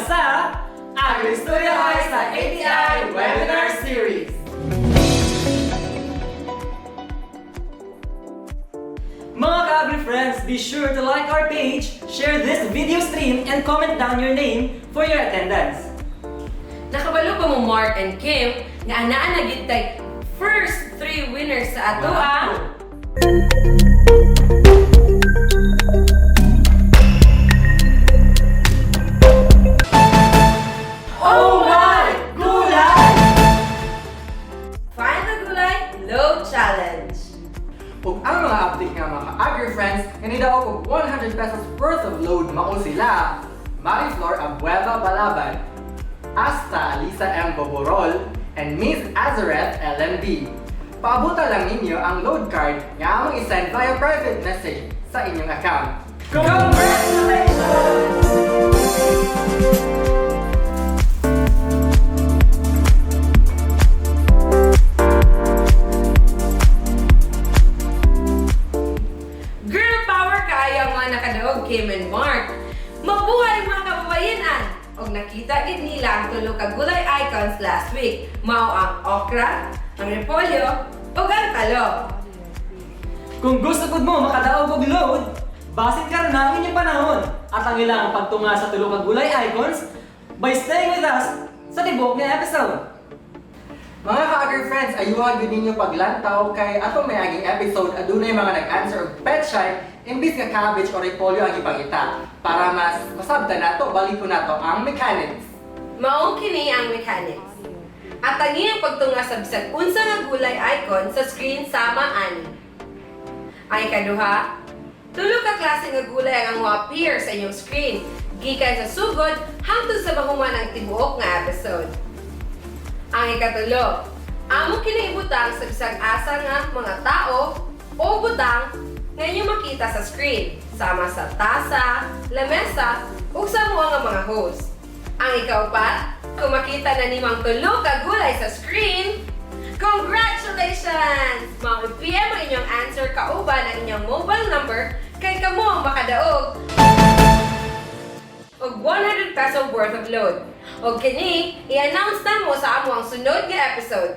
sa AgriStoryahay sa ATI Webinar Series! Mga ka-Agri friends, be sure to like our page, share this video stream, and comment down your name for your attendance. Nakabalo ba mo, Mark and Kim, nga anaa na gyud tay first three winners sa ato ang Oh my! Gulay! Find the Gulay Load Challenge. Ug ang mga update nga mga ka-agri friends nga nidaog og 100 pesos worth of load mao sila: Mariflor Abueva Balaban, Asta Alisa M. Boborol, and Ms. Azareth LMB. Paabutan lang ninyo ang load card nga among isend via private message sa inyong account. Congratulations! Girl power kaayo ang mga nakadaog, Kim and Mark. Mabuhay mga kababayenan! Og nakita gid nila ang tulo ka gulay icons last week. Mao ang okra, ang repolyo, ug ang talong. Kung gusto pud mo makadaog og load, basin karon na ang inyong panahon at ang ilang pagtunga sa tulo ka gulay icons by staying with us sa tibok nga episode. Mga ka-agri friends, ayuha gyud ninyo paglantaw kay atong may aging episode adunay mga nag-answer og pechay imbis nga cabbage o repolyo ang ipangita. Para mas masabtan nato, baliko nato ang mechanics. Mao kini ang mechanics. At ang iyang pagtunga sa bisag unsa nga gulay icon sa screen sama ani. Ang ikaduha, tulo ka klase nga gulay ang mo-appear sa inyong screen gikan sa sugod hangtod sa mahuman ang tibuok nga episode. Ang ikatulo, amo kini ibutang sa bisag asa nga mga tao o butang nga inyong makita sa screen, sama sa tasa, lamesa, ug sa mga nga mga host. Ang ikaupat, kung makita na nimang tulo ka gulay sa screen, congratulations! Mao i-PM ang inyong answer kauban ang inyong mobile number kay kamo ang makadaog og 100 peso worth of load. Og kini, i-announce na mo sa amo ang sunod nga episode.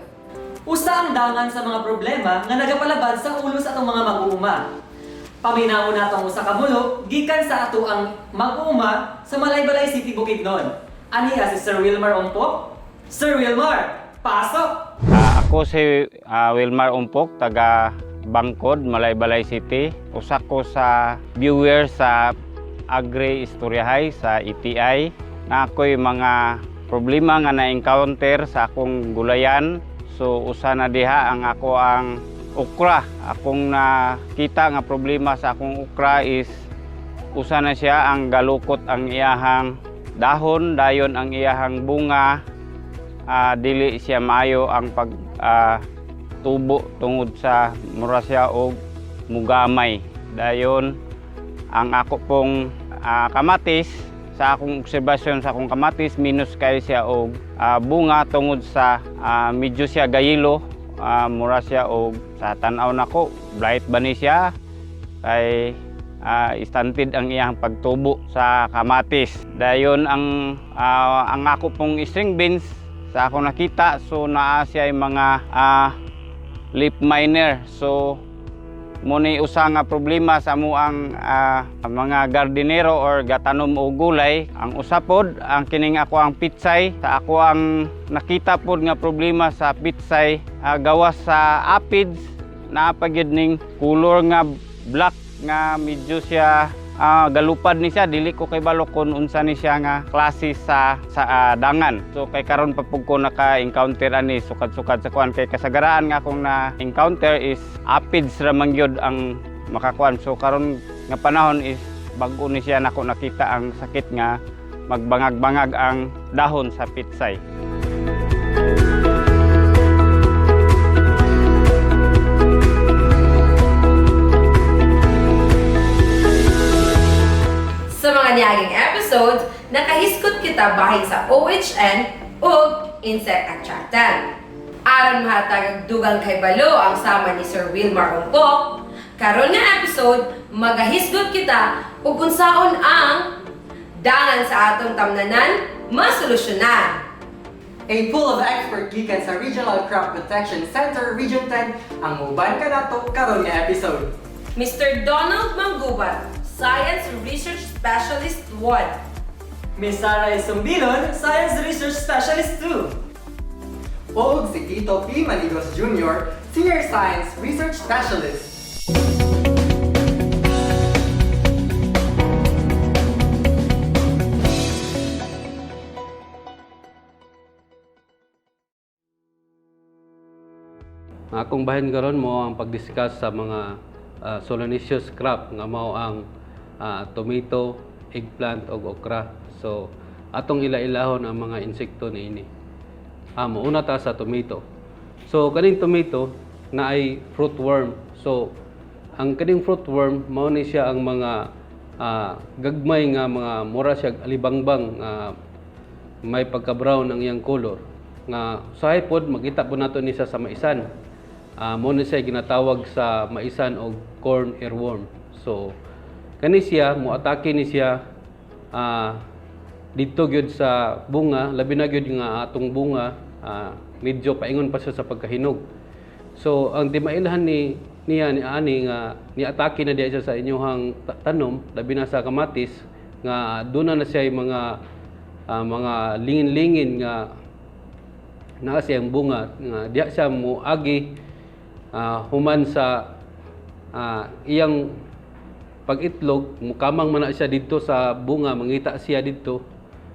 Usa ang dangan sa mga problema nga nagapalabad sa ulo sa atong mga mag-uuma. Paminaw nato ang usa ka mulo gikan sa ato ang mag-uuma sa Malaybalay City, Bukidnon. Aniya si Sir Wilmar Ompok. Sir Wilmar, pasok! Ako si Wilmar Umpok, taga Bangkod, Malaybalay City. Usa ko sa viewer sa Agri Istoryahay sa ETI na ako'y mga problema nga na-encounter sa akong gulayan. So usa na diha ang ako ang okra. Akong nakita nga problema sa akong okra is usa na siya ang galukot ang iyahang dahon, dayon ang iyahang bunga, dili siya maayo ang pag tubo tungod sa mura siya og mugamay. Dayon ang ako pong kamatis, sa akong obserbasyon sa akong kamatis, minus kay siya og bunga tungod sa medyo siya gayilo, mura siya og sa tan-aw nako blight ba ni siya kay stunted ang iyang pagtubo sa kamatis. Dayon ang ako pong string beans, sa ako nakita, so naa siya ay mga leaf miner. So muni usa nga problema sa amuang mga gardinero or gatanom og gulay. Ang usa pod ang kining ako ang pitsay. Sa ako ang nakita pod nga problema sa pitsay, gawas sa aphids, naa pa gyud ning color nga black nga medyo siya galupad ni siya. Dili ko kay balo kon unsa ni siya nga klase sa dangan. So kay karon pa pud ko naka-encounter ani sukad-sukad sa kuan, kay kasagaraan nga akong na-encounter is aphids ra man gyud ang makakuan. So karon nga panahon is bag-o ni siya nako nakita ang sakit nga magbangag-bangag ang dahon sa pitsay. Sa mga niaging episodes, nakahiskot kita bahin sa OHN ug insect attractant. Aron mahatag og dugang kay balo ang sama ni Sir Wilmar Ongpok, karon nga episode magahisgot kita ug unsaon ang dangan sa atong tamnanan. Masolusyonan! A pool of expert gikan sa Regional Crop Protection Center Region 10 ang muban kanato karon nga episode. Mr. Donald Mangubat, Science Research Specialist 1. Miss Sarah Sumbilon, Science Research Specialist 2. Ug si Tito P. Manigos Jr., Senior Science Research Specialist. Ang akong bahin karon mo ang pag-discuss sa mga solanaceous crop nga mao ang tomato, eggplant ug okra. So atong ila-ilahon ang mga insekto niini. Mouna ta sa tomato. So kaning tomato na ay fruit worm. So ang kaning fruit worm mao ni siya ang mga gagmay nga mga mura siya alibangbang nga may pagka-brown ang iyang color nga usahay pod makita po nato ni siya sa maisan. Mo ni siya ginatawag sa maisan og corn earworm. So kani siya moatake ni siya didto gyud sa bunga, labi na gyud nga atong bunga medyo paingon pa siya sa pagkahinog. So ang di mailhan ni niya ni ani nga niatake na diya siya sa inyuhang tanom, labi na sa kamatis nga duna na siya mga lingin-lingin nga naa siyang bunga nga diha siya moagi human sa iyang pag-itlog, mukamang man na siya didto sa bunga, mangita siya didto,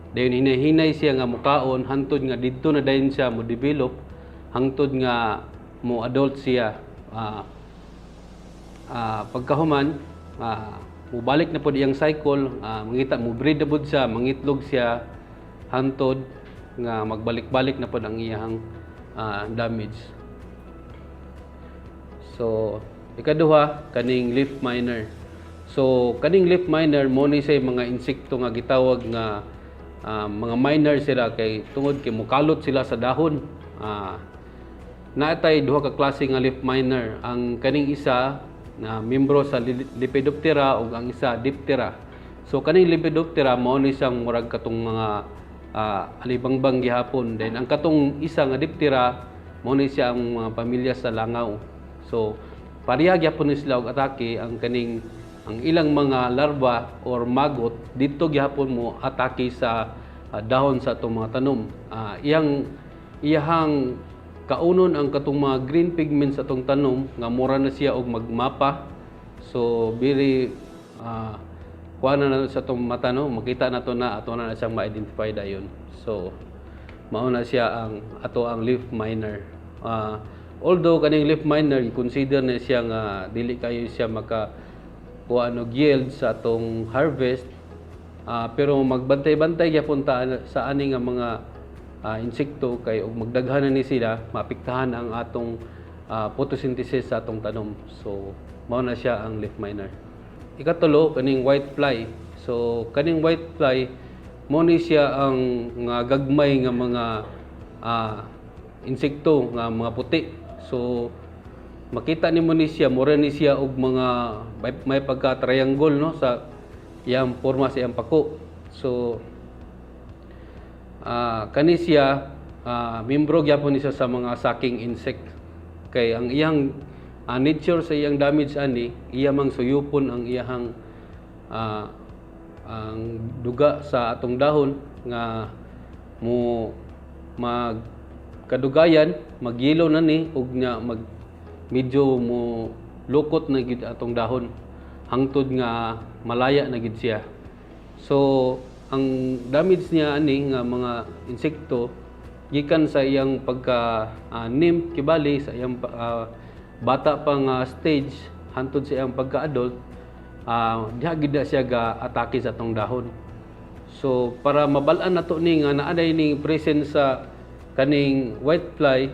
dayon hinahinay siya nga mukaon hantod nga didto na dayon siya mo develop hangtod nga mo adult siya. Pagkahuman, mubalik na pod iyang cycle, mangita mo breed na pod siya, mangitlog siya hantod nga magbalik-balik na pod ang iyang damage. So ikaduha, kaning leaf miner. So kaning leaf miner mo ni siya mga insekto nga gitawag nga mga miner sila kay tungod kay mukalot sila sa dahon. Naatay duha ka klase nga leaf miner. Ang kaning isa na membro sa Lepidoptera ug ang isa Diptera. So kaning Lepidoptera mao ni siyang murag katong mga alibangbang gihapon. Then ang katong isa nga Diptera mao ni siya ang mga pamilya sa langaw. So pareha gyapon ni sila og atake. Ang kaning ang ilang mga larva or maggot didto gihapon mo atake sa dahon sa atong mga tanom. Iyang iyahang kaunon ang katong mga green pigments sa atong tanom nga mura na siya og magmapa. So very kuha na na sa atong mata, no, makita na to na ato na siyang ma-identify dayon. So mao na siya ang ato ang leaf miner. Although kaning leaf miner i-consider na siya nga dili kayo siya maka kuha og yield sa atong harvest, pero magbantay-bantay gyapon ta sa ani nga mga insekto kay og magdaghan na ni sila, maapektahan ang atong photosynthesis sa atong tanom. So mao na siya ang leaf miner. Ikatulo, kaning white fly. So kaning white fly mo ni siya ang nga gagmay nga mga insekto nga mga puti. So makita nimo ni siya, mura ni siya og mga may pagka triangle, no, sa iyang porma sa iyang pako. So kani siya membro gyapon ni siya sa mga sucking insect kay ang iyang nature sa iyang damage ani, iya mang suyupon ang iyang ang duga sa atong dahon nga mo mag kadugayan magyelo na ni ug nya mag medyo mo lukot na gid atong dahon hangtod nga malaya na gid siya. So ang damage niya ani nga mga insekto gikan sa iyang pagka nymph, kibali sa iyang bata pa nga stage hantod sa iyang pagka-adult, diha gid na siya ga atake sa atong dahon. So para mabal-an nato ni nga naa ni presence sa kaning white fly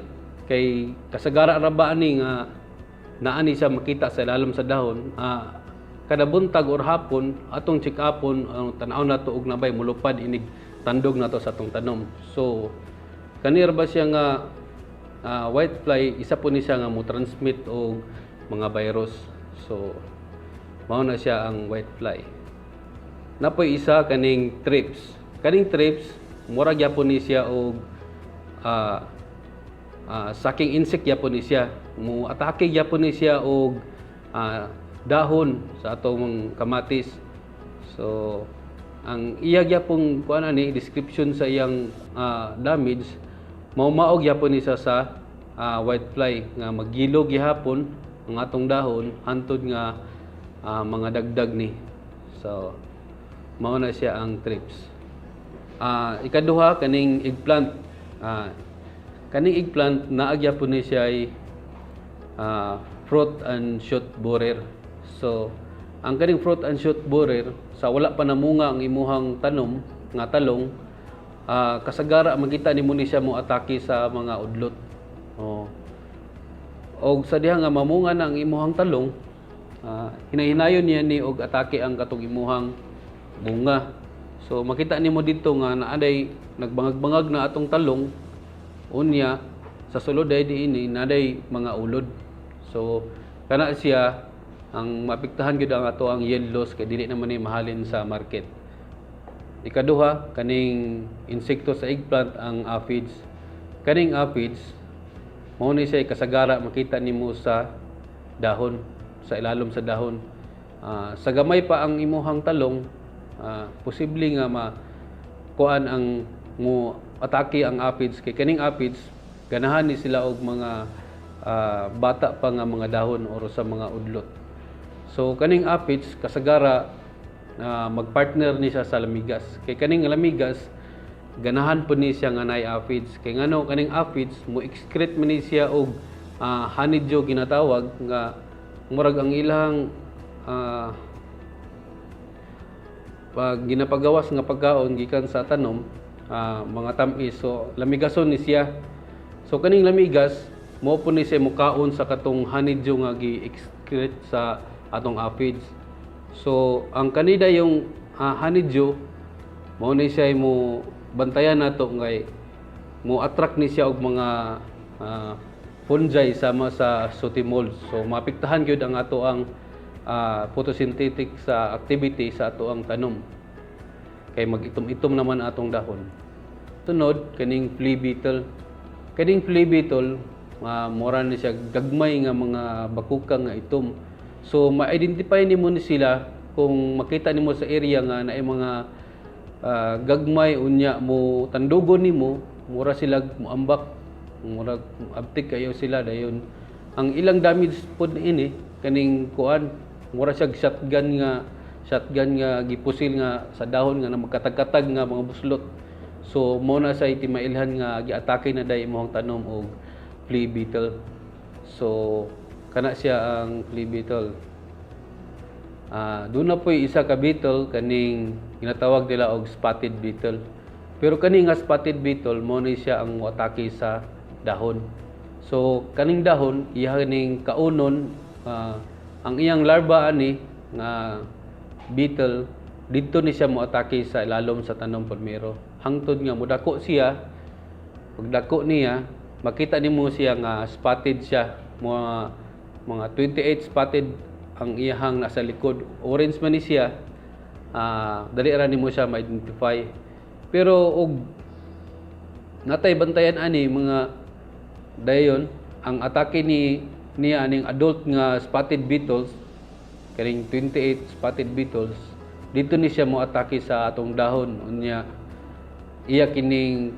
kay kasagara ra ba ani nga naa ni siya makita sa ilalim sa dahon, kada buntag or hapon atong check upon ang tan-aw nato og nabay mulupad inig tandog nato sa atong tanom. So kani ra ba siya nga white fly, isa po ni siya nga mo transmit og mga virus. So mao na siya ang white fly. Napoy isa, kaning thrips. Kaning thrips Mura gyapon ni siya og sucking insect gyapon ni siya. Mo atake gyapon ni siya og dahon sa atong kamatis. So ang iya gyapon kuan ani, description sa iyang damage, mao-mao gyapon ni siya sa whitefly nga magilog gihapon ang atong dahon hantod nga mga dagdag ni. So mao na siya ang thrips. Ikaduha, kaning eggplant. Kaning eggplant, naa gyapon ni siya ay fruit and shoot borer. So ang kaning fruit and shoot borer, sa wala pa namunga ang imuhang tanom nga talong, kasagara makita nimo ni siya mo atake sa mga udlot. Oh. Og sa diha nga mamunga na ang imuhang talong, hinahinayon niya ni og atake ang katong imuhang bunga. So makita nimo dito nga naaday nagbangag-bangag na atong talong, unya sa sulod ay diini naday mga ulod. So kana siya ang maapektahan gyud ang ato ang yield loss kay dili naman ni mahalin sa market. Ikaduha, kaning insekto sa eggplant, ang aphids. Kaning aphids, mao ni siya kasagara makita nimo sa dahon, sa ilalom sa dahon. Sa gamay pa ang imuhang talong, posible nga ma kuan ang mo atake ang aphids kay kaning aphids ganahan ni sila og mga bata pa nga mga dahon or sa mga udlot. So kaning aphids kasagara magpartner ni siya sa lamigas. Kay kaning lamigas ganahan po ni siya nga naay aphids. Kay ngano, kaning aphids mo excrete man ni siya og honeydew ginatawag nga murag ang ilang pag ginapagawas nga pagkaon gikan sa tanom, mga tam-is, so lamigason ni siya. So kaning lamigas mo po ni siya mukaon sa katong honeydew nga gi-excrete sa atong aphids. So ang kanida yung honeydew, mao ni siya mo bantayan nato ngay mo attract ni siya og mga fungi sama sa sooty mold. So maapektahan gyud ang ato ang photosynthetic sa activity sa ato ang tanom kay mag-itom-itom naman atong dahon. Tunod, kaning flea beetle. Kaning flea beetle, mura ni siya gagmay nga mga bakukang nga itom. So ma-identify nimo ni sila kung makita nimo sa area nga naay mga gagmay, unya mo tandugon nimo, mura sila muambak, mura abtik kayo sila dayon. Ang ilang damage pod ini kaning kuan, mura siya shotgun nga gipusil nga sa dahon nga na magkatag-katag nga mga buslot. So mao na sa timailhan nga giatake na day imong tanom og flea beetle. So kana siya ang flea beetle. Doon na po'y isa ka beetle, kaning ginatawag nila og spotted beetle. Pero kani nga spotted beetle, mo ni siya ang moatake sa dahon. So kaning dahon iya ning kaunon, ang iyang larva ani nga beetle didto ni siya moatake sa ilalom sa tanom primero. Hangtod nga modako siya, pagdako niya makita nimo siya nga spotted siya, mga 28 spotted ang iyahang nasa likod. Orange man ni siya, dali ra nimo siya ma-identify. Pero og natay bantayan ani mga dayon, ang atake ni niya aning adult nga spotted beetles, kaning 28 spotted beetles, dito ni siya mo atake sa atong dahon, unya iya kining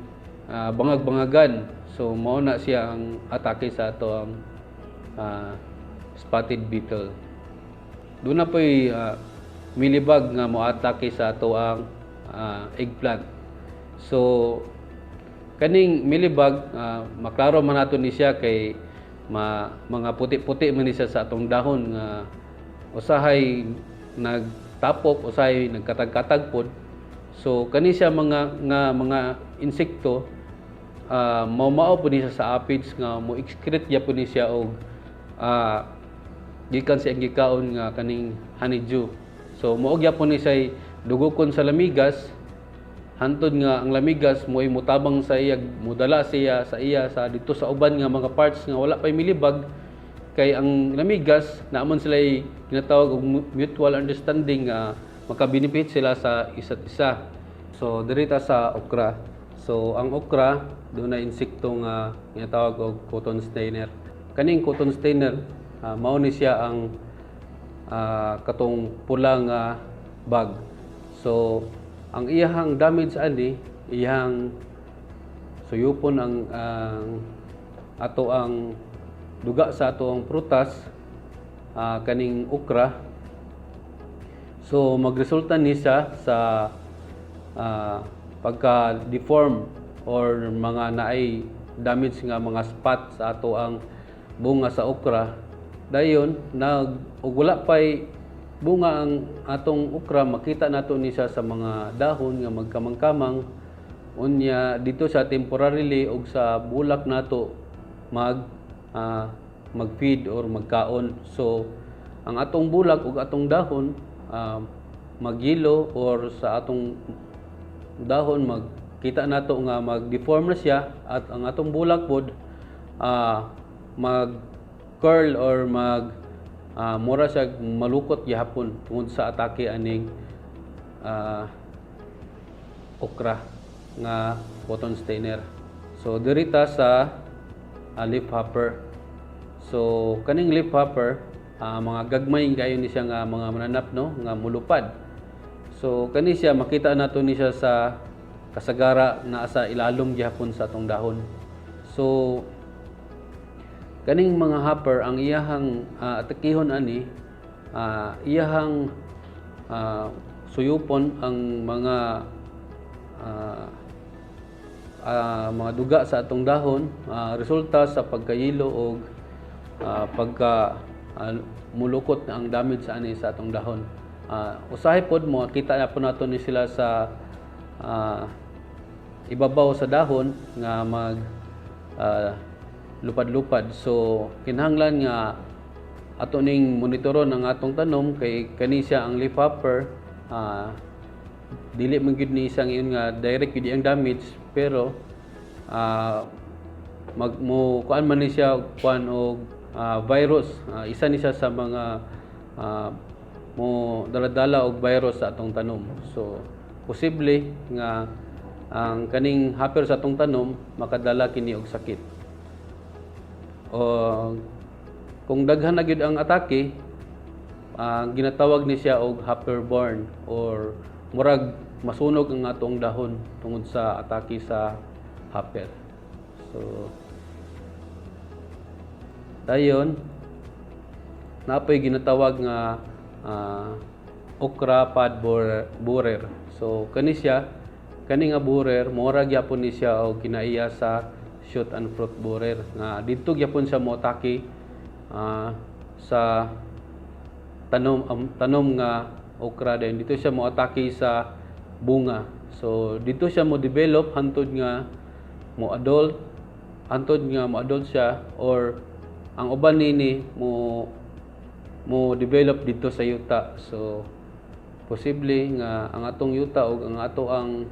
bangag-bangagan. So mao na siya ang atake sa ato ang spotted beetle. Doon na po'y mealybug nga moatake sa ato ang eggplant. So kaning mealybug, maklaro man nato ni siya kay mga puti-puti man ni siya sa atong dahon nga usahay nagtapok, usahay nagkatag-katag pod. So kani siya mga nga mga insekto, mao-mao po ni siya sa aphids nga mo excrete gyapon ni siya og gikan sa iyang gikaon nga kaning honeydew. So mao gyapon ni siya dugokon sa lamigas hantod nga ang lamigas mo'y mutabang sa iya, mudala siya sa iya sa dito sa uban nga mga parts nga wala pay mealybug, kay ang lamigas naman sila ginatawag og mutual understanding nga makabenefit sila sa isa't isa. So diri ta sa okra. So ang okra dunay insekto nga ginatawag og cotton stainer. Kaning cotton stainer, mao ni siya ang katong pula nga bug. So ang iyahang damage ani, iyahang suyupon ang ato ang duga sa ato ang prutas, kaning okra. So magresulta ni siya sa pagka-deform or mga naay damage nga mga spot sa ato ang bunga sa okra. Dayon nag ug wala pay bunga ang atong okra, makita nato ni siya sa mga dahon nga magkamang-kamang. Unya dito sa temporarily og sa bulak nato mag-feed or magkaon. So ang atong bulak ug atong dahon magyelo or sa atong dahon magkita nato nga mag-deform na siya at ang atong bulak pod mag curl or mag mura siya malukot gihapon tungod sa atake aning okra nga cotton stainer. So diri ta sa leaf hopper. So kaning leaf hopper, mga gagmay kayo ni siya nga mga mananap, no, nga mulupad. So kani siya makita nato ni siya sa kasagara naa sa ilalom gihapon sa atong dahon. So kaning mga hopper, ang iyahang atakihon ani, iyahang suyupon ang mga duga sa atong dahon, resulta sa pagkayilo og pagka mulukot na ang damage sa ani sa atong dahon. Usahay pod mo kita na po nato ni sila sa ibabaw sa dahon nga mag lupad-lupad. So kinahanglan nga ato ning monitoron ang atong tanom kay kani siya ang leaf hopper, dili man gyud ni isang ingon nga direct gyud ang damage, pero mag mo kuan man ni siya kuan og virus. Isa ni siya sa mga mo dala-dala og virus sa atong tanom. So posible nga ang kaning hopper sa atong tanom makadala kini og sakit. O kung daghan na gyud ang atake, ginatawag ni siya og hopper burn or murag masunog ang atong dahon tungod sa atake sa hopper. So dayon napoy ginatawag nga okra pod borer. So kani siya, kani nga borer, mora gyapon ni siya og kinaiya sa shoot and fruit borer nga didto gyapon siya moatake sa tanom nga okra. Din dito siya moatake sa bunga. So dito siya mo develop hantod nga mo adult, hantod nga mo adult siya, or ang uban nini mo mo develop dito sa yuta. So posible nga ang atong yuta ug ang ato ang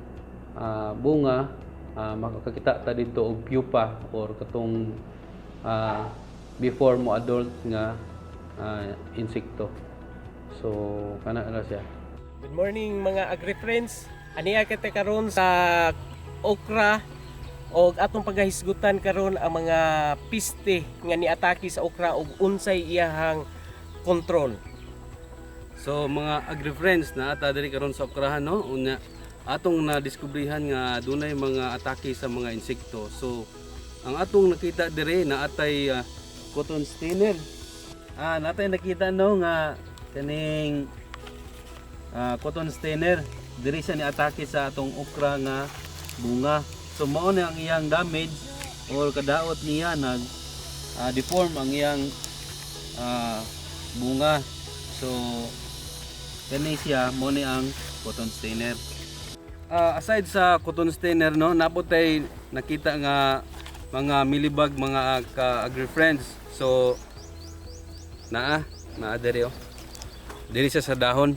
bunga, makakita ta dito og pupa or katong before mo adult nga insekto. So kana ra siya. Good morning, mga agri-friends. Aniya kita karon sa okra og atong pagahisgutan karon ang mga piste nga niatake sa okra og unsay iyahang control. So mga agri-friends, naa ta diri karon sa okrahan, no. Unya atong nadiskubrihan nga dunay mga atake sa mga insekto. So ang atong nakita diri na atay cotton stainer. Natay nakita, no, nga kaning cotton stainer diri siya ni atake sa atong okra nga bunga. So mao na ang iyang damage or kadaot niya, nag deform ang iyang bunga. So kani siya mo ni ang cotton stainer. Aside sa cotton stainer, no, naa pod tay nakita nga mga mealybug, mga ka-agri friends. So naa diri oh. Diri siya sa dahon.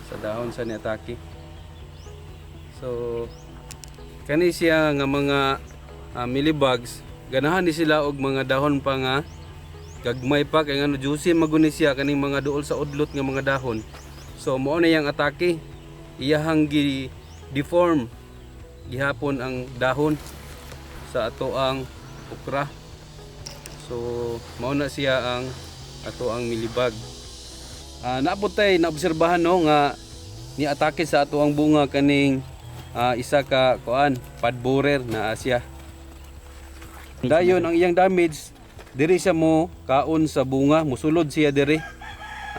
Sa dahon sa niatake. So kani siya nga mga mealybugs, ganahan ni sila og mga dahon pa nga gagmay pa kay ngano juicy maguni siya kaning mga duol sa udlot nga mga dahon. So mao na yang atake, iyahang gi deform gihapon ang dahon sa ato ang okra. So mao na siya ang ato ang mealybug. Naabot tay naobserbahan, no, nga ni atake sa ato ang bunga kaning isa ka kuan, pod borer na siya. Dayon ang iyang damage, diri siya mo kaon sa bunga, musulod siya diri.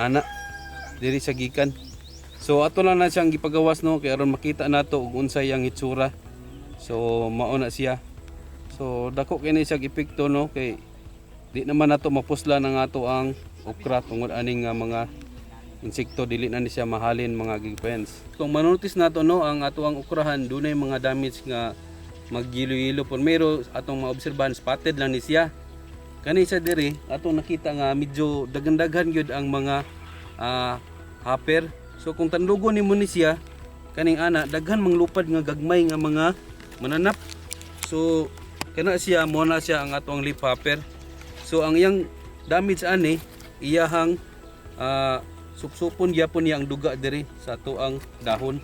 Ana, diri siya gikan. So ato lang na siyang gipagawas, no, kay aron makita nato ug unsay ang itsura. So mao na siya. So dako kini siya epekto, no, kay di naman nato mapuslan ang ato ang okra tungod aning nga mga insekto, dili na ni siya mahalin, mga agri-friends. Kung manotice nato, no, ang ato ang okrahan dunay mga damage nga magyilo-yilo pon, pero atong maobserbahan spotted lang ni siya. Kani sa diri atong nakita nga medyo daghan-daghan gyud ang mga hopper. So kung tandugon nimo ni siya kaning ana, daghan manglupad nga gagmay nga mga mananap. So kana siya, mo na siya ang atong leaf hopper. So ang iyang damage ani, iyahang supsupon gyapon niya ang duga diri sa ato ang dahon.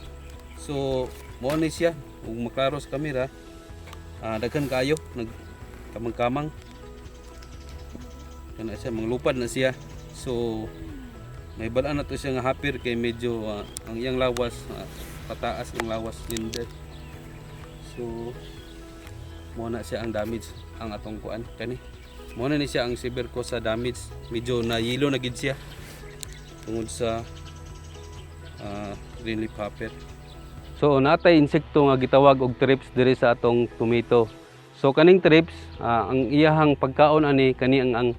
So mo ni siya ug maklaro sa kamera, daghan kaayo nag kamang-kamang kana siya, manglupad na siya. So may balaan na to siya nga hopper kay medyo ang iyang lawas, pataas ang lawas slender. So mo na siya ang damage ang atong kuan kani. Mo na ni siya ang severe cause sa damage, medyo na yelo na gid siya tungod sa green leaf hopper. So natay insekto nga gitawag og thrips diri sa atong tomato. So kaning thrips, ang iyahang pagkaon ani kani ang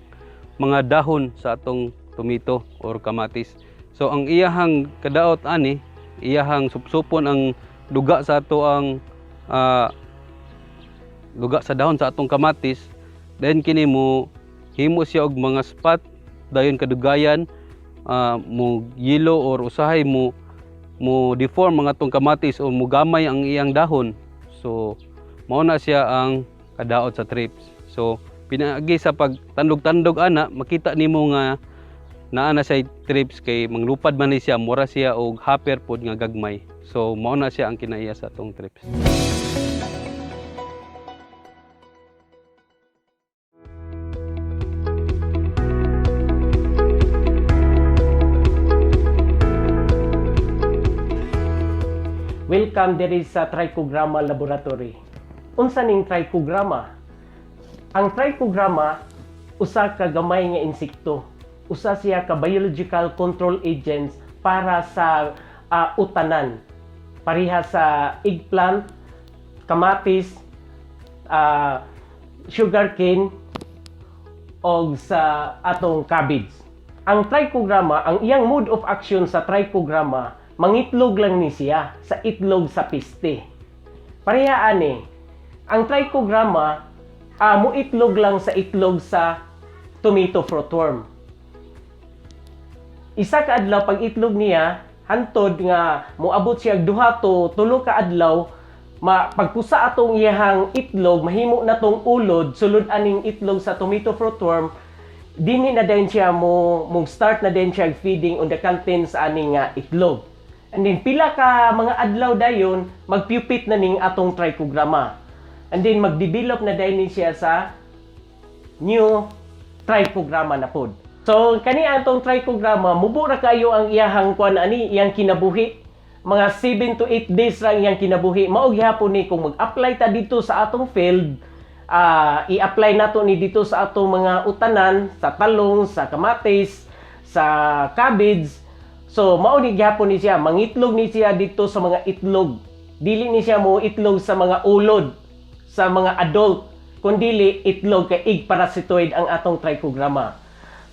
mga dahon sa atong tomato or kamatis. So ang iyahang kadaot ani, iyahang supsupon ang duga sa ato ang duga sa dahon sa atong kamatis. Then kini mo himo siya og mga spot, dayon kadugayan mo yellow or usahay mo mo deform ang atong kamatis o mugamay ang iyang dahon. So mao na siya ang kadaot sa thrips. So pinaagi sa pagtandog-tandog ana, makita nimo nga naa na siya thrips kay manglupad man ni siya, mura siya og hopper pod nga gagmay. So mao na siya ang kinaiya sa atong thrips. Welcome diri sa Trichogramma Laboratory. Unsa ning Trichogramma? Ang Trichogramma usa ka gamay nga insekto. Usa siya ka biological control agents para sa utanan. Pareha sa eggplant, kamatis, sugarcane og sa atong cabbage. Ang Trichogramma, ang iyang mode of action sa Trichogramma, mangitlog lang ni siya sa itlog sa piste. Pareha ani, ang Trichogramma muitlog lang sa itlog sa tomato fruitworm. Isa ka adlaw pag itlog niya, hantod nga moabot siya og 2 to 3 ka adlaw, ma pagpusa atong iyahang itlog, mahimo na tong ulod sulod aning itlog sa tomato fruitworm, dinhi na din siya mo start na din siya feeding on the contents aning nga itlog. And then pila ka mga adlaw dayon, magpupate na ning atong Trichogramma. And then magdevelop na dayon ni siya sa new Trichogramma na pod. So kani atong Trichogramma, mubo ra kayo ang iyahang kuan ani, iyang kinabuhi. Mga 7 to 8 days lang iyang kinabuhi. Mao gihapon ni kung mag-apply ta dito sa atong field, i-apply nato ni dito sa atong mga utanan, sa talong, sa kamatis, sa cabbage. So mao ni gihapon ni siya, mangitlog ni siya dito sa mga itlog. Dili ni siya mo itlog sa mga ulod, sa mga adult, kundili itlog kay egg parasitoid ang atong Trichogramma.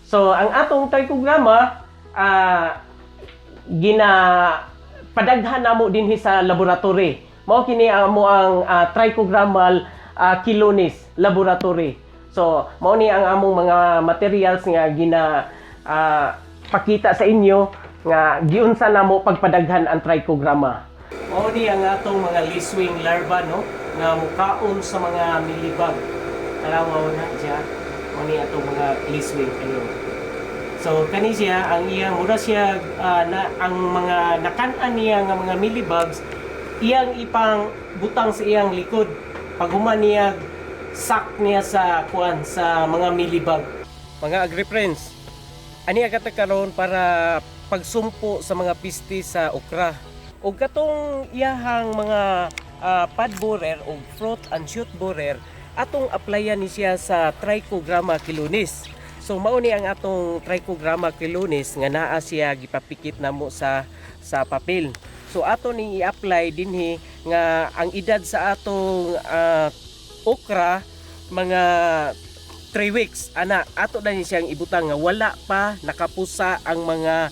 So ang atong Trichogramma, gina padaghan namo dinhi sa laboratory. Mao kini amo ang Trichogrammal Chilonis Laboratory. So mao ni ang among mga materials nga gina pakita sa inyo nga giunsa namo pagpadaghan ang Trichogramma. Mao ni ang atong mga lacewing larva, no, nga mukaon sa mga mealybug. Tanawa na siya. Mao ni atong mga lacewing kayo. So kani siya ang iya mura siya na ang mga nakan-an niya nga mga mealybugs. iyang ipang butang sa iyang likod pag human niya sak niya sa kuan sa mga mealybug. Mga agri-friends, ani kata karon para pagsumpo sa mga pisti sa okra. Og katong iyahang mga pod borer o fruit and shoot borer, atong applyan ni siya sa Trichogramma chilonis. So mao ni ang atong Trichogramma chilonis nga naa siya gipapikit namo sa papel. So ato ning i-apply dinhi nga ang edad sa atong okra mga 3 weeks ana, ato na ni siyang ibutang nga wala pa nakapusa ang mga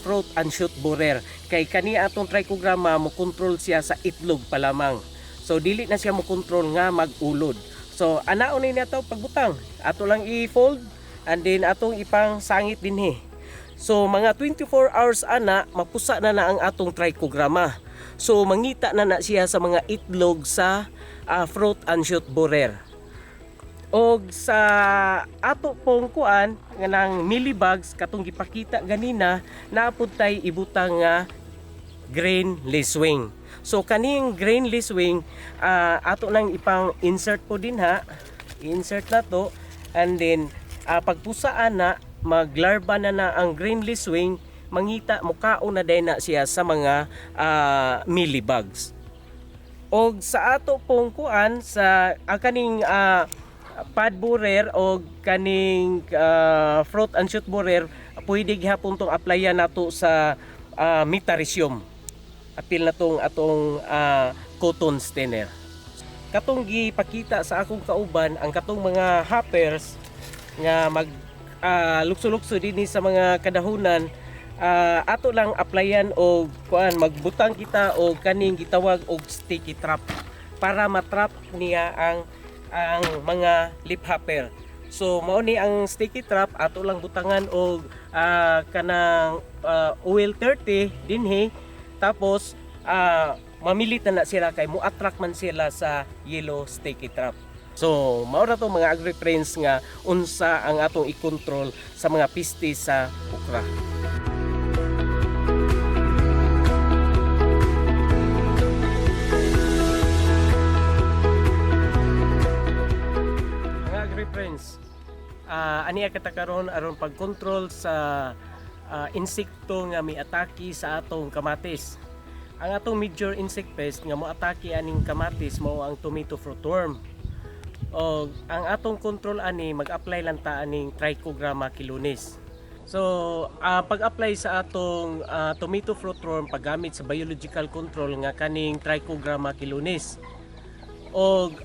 fruit and shoot borer, kay kani atong Trichogramma mo control siya sa itlog pa lamang, so dili na siya mo control nga magulod. So anaon ni nato pagbutang, ato lang i-fold and then atong ipang sangit dinhi. So mga 24 hours ana, mapusa na na ang atong Trichogramma. So mangita na na siya sa mga itlog sa fruit and shoot borer. Og sa ato pong kuan nga nang mealybugs katong gipakita ganina, naapod tay ibutang nga green lacewing. So kaning green lacewing, ato nang ipang insert po din ha. I-insert na to and then pagpusaan na, maglarba na na ang green lacewing, mangita mukaon na day na siya sa mga mealybugs. Og sa ato pong kuan sa ang kaning pod borer o kaning fruit and shoot borer, pwede gihapon tong applyan nato sa Metarhizium, apil na tong atong cotton stainer katong gipakita sa akong kauban. Ang katong mga hoppers nga mag lukso-lukso dinhi sa mga kadahunan, ato lang applyan og kuan, magbutang kita og kaning gitawag og sticky trap para matrap niya ang mga leafhopper. So mao ni ang sticky trap, ato lang butangan og kanang oil 30 dinhi, tapos mamilit na na sila kay mo attract man sila sa yellow sticky trap. So mao ra to, mga agri friends, nga unsa ang atong i-control sa mga peste sa okra. Mga agri friends, aniya kita karon aron pag-control sa insekto nga miatake sa atong kamatis. Ang atong major insect pest nga moatake aning kamatis mao ang tomato fruit worm. O ang atong control ani, mag-apply lang ta aning Trichogramma chilonis. So, pag-apply sa atong tomato fruit worm paggamit sa biological control nga kaning Trichogramma chilonis. Og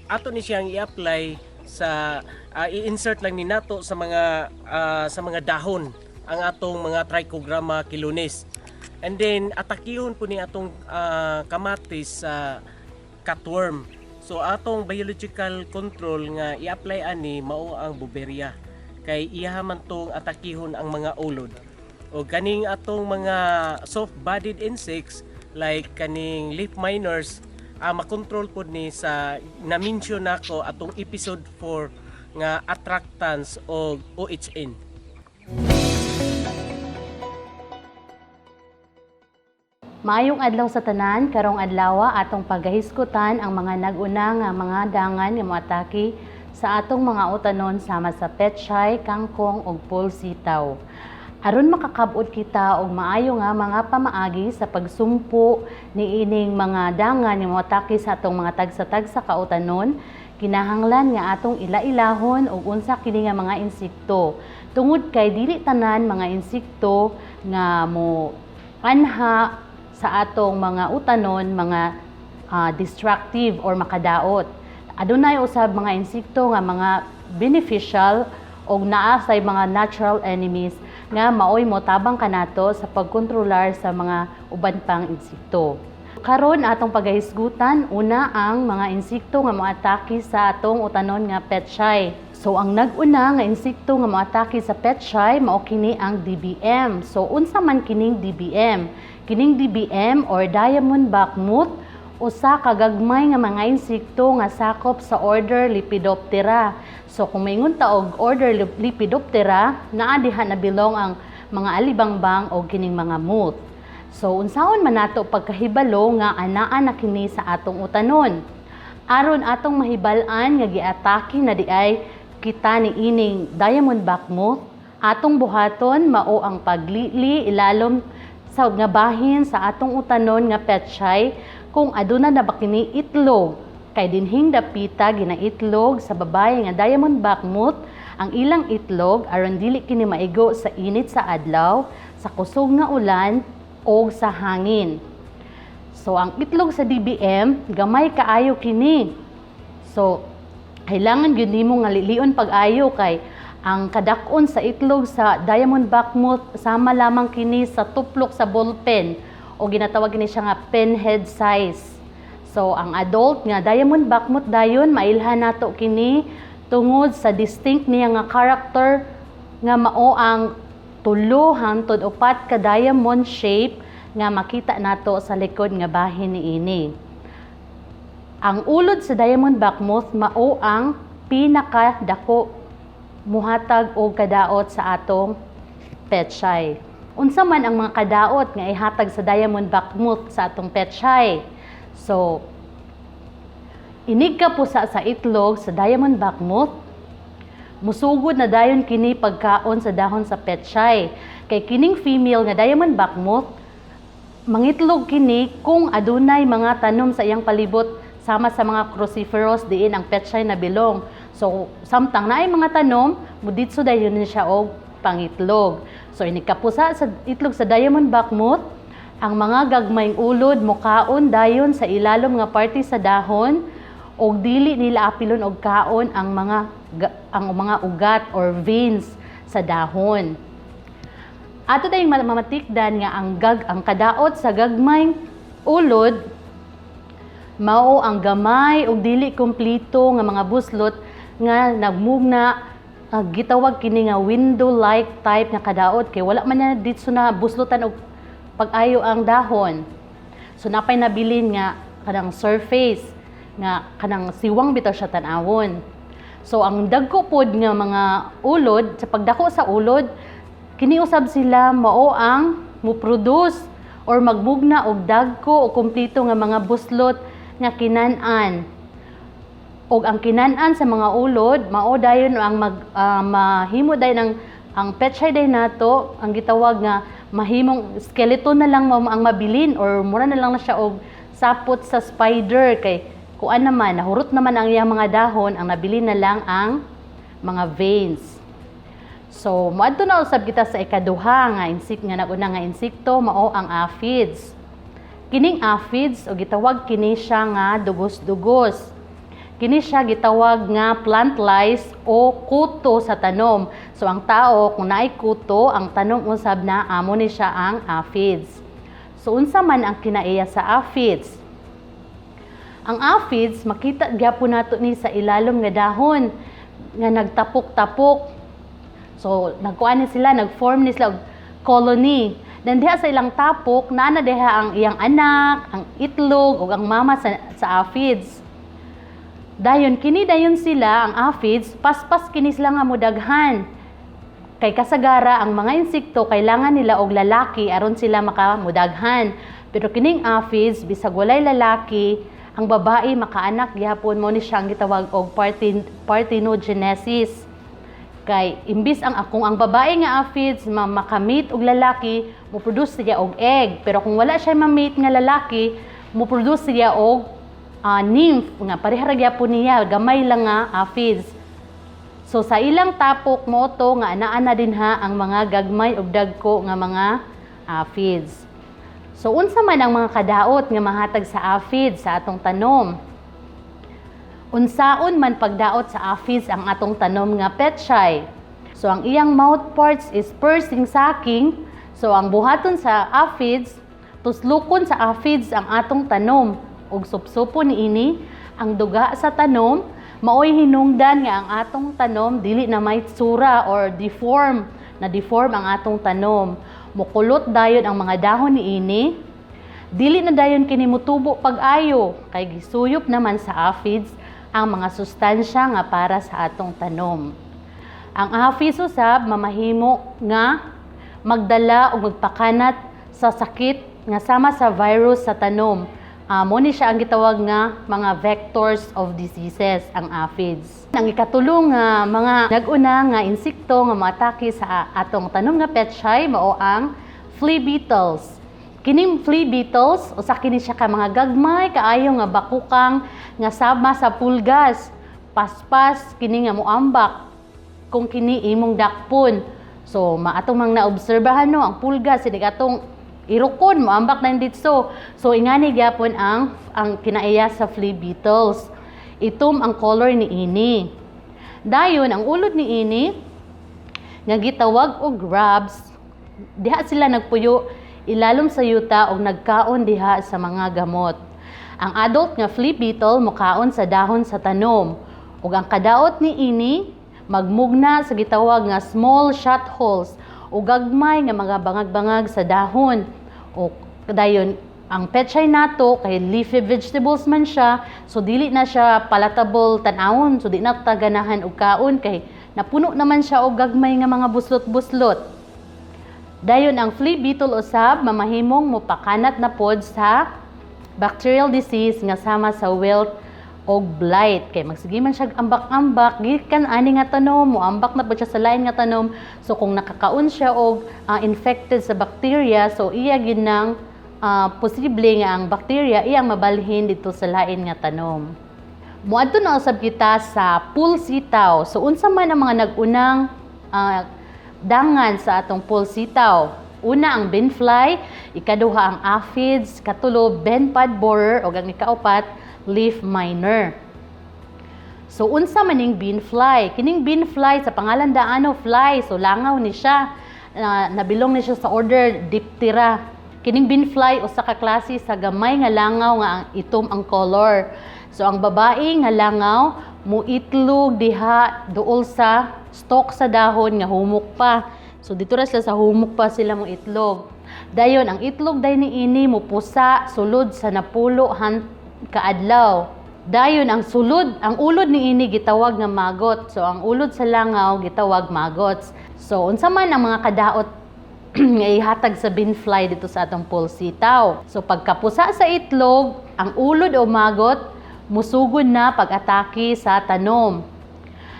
ato ni siyang i-apply sa i-insert lang ni nato sa mga dahon ang atong mga Trichogramma chilonis. And then atakihon po ni atong kamatis sa cutworm. So atong biological control nga i-apply ani mao ang Beauveria kay iyaha man tong atakihon ang mga ulod. O kaning atong mga soft-bodied insects like kaning leaf miners, makontrol pod ni sa na-mention nako atong episode 4 nga attractants o OHN. Maayong adlaw sa tanan, karong adlaw atong pagahisgutan ang mga nag-una nga mga dangan nga moatake sa atong mga utanon sama sa petchay, kangkong ug pulsitaw. Aron makakab-ot kita og maayo nga mga pamaagi sa pagsumpo niining mga dangan nga moatake sa atong mga tagsa-tagsa ka utanon, kinahanglan nga atong ila-ilahon og unsa kini nga mga insekto. Tungod kay dili tanan mga insekto nga mo anha sa atong mga utanon mga destructive or makadaot. Adunay usab mga insekto nga mga beneficial og naa say mga natural enemies nga maoy motabang kanato sa pagkontrolar sa mga uban pang insekto. Karon atong pagahisgutan, una ang mga insekto nga moatake sa atong utanon nga petchay. So ang nag-una nga insekto nga moatake sa petchay mao kini ang DBM. So unsa man kining DBM? Kining DBM or diamond back moth, usa ka gagmay nga mga insekto nga sakop sa order Lepidoptera. So kung maingon ta og order Lepidoptera, naa diha na belong ang mga alibangbang o kining mga moth. So unsaon man nato pagkahibalo nga anaa na kini sa atong utanon? Aron atong mahibal-an nga giatake na diay kita ni ining diamondback moth, atong buhaton mao ang paglili ilalom sa nga bahin sa atong utanon nga petchay kung aduna na ba kini itlog. Kay dinhing dapita ginaitlog sa babae nga diamondback moth ang ilang itlog aron dili kini maigo sa init sa adlaw, sa kusog nga ulan o sa hangin. So ang itlog sa DBM gamay kaayo kini. So kailangan gyud nimo nga lilion pag-ayo kay ang kadak-on sa itlog sa diamondback moth sama lamang kini sa tuplok sa ballpen o ginatawag kini siya nga pinhead size. So ang adult nga diamondback moth dayon mailhan nato kini tungod sa distinct niya nga character nga mao ang tulo hangtod upat ka diamond shape nga makita nato sa likod nga bahin niini. Ang ulod sa diamondback moth mao ang pinakadako muhatag og kadaot sa atong petchay. Unsa man ang mga kadaot nga ihatag sa diamondback moth sa atong petchay? So, inig ka pusa sa itlog sa diamondback moth, musugod na dayon kini pagkaon sa dahon sa petchay. Kay kining female nga diamondback moth, mangitlog kini kung adunay mga tanom sa iyang palibot sama sa mga cruciferous diin ang petchay na bilong. So, samtang naay mga tanom, muditso dayon ni siya og pangitlog. So, inig kapusa sa itlog sa diamondback moth, ang mga gagmayng ulod mukaon dayon sa ilalom nga parte sa dahon og dili nila apilon og kaon ang mga ugat or veins sa dahon. Ato tayong mamatikdan nga ang kadaot sa gagmayng ulod mao ang gamay ug dili kumpleto nga mga buslot nga nagmugna, gitawag kini nga window-like type nga kadaot kay wala man na ditso na buslotan og pag-ayo ang dahon. So napay nabilin nga kanang surface nga kanang siwang bitaw siya tan-awon. So ang dagko pod nga mga ulod, sa pagdako sa ulod, kini usab sila mao ang mo-produce or magbugna og dagko o kumpleto nga mga buslot nga kinan-an. Og ang kinan-an sa mga ulod mao dayon ang mahimo dayon ang petchay day nato, ang gitawag nga mahimong skeleton na lang mao ang mabilin or mura na lang na siya og sapot sa spider kay kuan naman, nahurot naman ang iyang mga dahon, ang nabilin na lang ang mga veins. So moadto na usab kita sa ikaduha nga insect nga naguna nga insekto, mao ang aphids. Kining aphids o gitawag kini siya nga dugos-dugos. Kini siya gitawag nga plant lice o kuto sa tanom. So ang tao kung naay kuto, ang tanom usab na amo ni siya ang aphids. So unsa man ang kinaiya sa aphids? Ang aphids makita gyapon nato ni sa ilalom nga dahon nga nagtapok-tapok. So nagkuan ni sila, nag-form ni sila og colony. Then diha sa ilang tapok, naa na diha ang iyang anak, ang itlog ug ang mama sa aphids. Dayon kini dayon sila ang aphids, paspas kini sila nga modaghan. Kay kasagara ang mga insekto kailangan nila og lalaki aron sila makamudaghan. Pero kining aphids bisag walay lalaki, ang babae makaanak gihapon, mo ni siya ang gitawag og parthenogenesis. Kay imbis ang akong ang babae nga aphids makamit og lalaki, mo-produce siya og egg. Pero kung wala siya ma-mate nga lalaki, mo-produce siya og nymph nga pareha ra gyapon niya, gamay lang nga aphids. So sa ilang tapok mo to nga anaa na din ha ang mga gagmay og dagko nga mga aphids. So unsa man ang mga kadaot nga mahatag sa aphids sa atong tanom? Unsaon man pagdaot sa aphids ang atong tanom nga petchay? So ang iyang mouth parts is piercing sucking. So ang buhaton sa aphids, tuslukon sa aphids ang atong tanom ug supsupon niini ang duga sa tanom, maoy hinungdan nga ang atong tanom dili na may tsura or deform na deform ang atong tanom. Mukulot dayon ang mga dahon niini. Dili na dayon kini mutubo pag-ayo kay gisuyop naman sa aphids ang mga sustansya nga para sa atong tanom. Ang aphids usab mamahimo nga magdala o magpakanat sa sakit nga sama sa virus sa tanom. Mo ni siya ang gitawag nga mga vectors of diseases ang aphids. Ang ikatulo nga mga nag-una nga insekto nga moatake sa atong tanom nga pechay mao ang flea beetles. Kining flea beetles usa kini siya ka mga gagmay kaayo nga bakukang nga sama sa pulgas. Paspas kini nga moambak kung kini imong dakpon. So maatong mang naobserbahan, no, ang pulgas inig atong irukon, moambak na ditso. So ingani gyapon ang kinaiya sa flea beetles. Itom ang color ni ini. Dayon ang ulod ni ini nga gitawag og grubs, diha sila nagpuyo ilalom sa yuta og nagkaon diha sa mga gamot. Ang adult nga flea beetle mokaon sa dahon sa tanom ug ang kadaot ni ini magmugna sa gitawag nga small shot holes o gagmay nga mga bangag-bangag sa dahon. O dayon ang pechay nato kay leafy vegetables man siya, so dili na siya palatable tan-awon, so di na ta ganahan og kaon kay napuno naman siya og gagmay nga mga buslot-buslot. Dayon ang flea beetle usab mamahimong mopakanat na pod sa bacterial disease nga sama sa wilt og blight kay magsige man siya ambak-ambak gikan ani nga tanom, moambak na pod siya sa lain nga tanom. So kung nakakaon siya og infected sa bacteria, so iya gid nang posible nga ang bacteria iyang mabalhin dito sa lain nga tanom. Moadto na usab kita sa pulsitaw. So unsa man ang mga nag-unang dangan sa atong pulsitaw? Una, ang bean fly, ikaduha, ang aphids, katulo, bean pod borer, ug ang ikaupat, leaf miner. So unsa man ning bean fly? Kining bean fly, sa pangalan daano, fly, so langaw ni siya. Nabilong ni siya sa order Diptera. Kining bean fly usa ka klase sa gamay nga langaw nga ang itom ang color. So ang babae nga langaw muitlog diha duol sa stalk sa dahon nga humok pa. So dito ra sila sa humok pa sila mo itlog. Dayon ang itlog day ni ini mupusa sulod sa 10 kaadlaw. Dayon ang sulod, ang ulod ni ini gitawag nga maggot. So ang ulod sa langaw gitawag maggots. So unsa man ang mga kadaot nga ihatag sa bean fly dito sa atong pulsitaw? So pagkapusa sa itlog, ang ulod o maggot musugod na pag-atake sa tanom.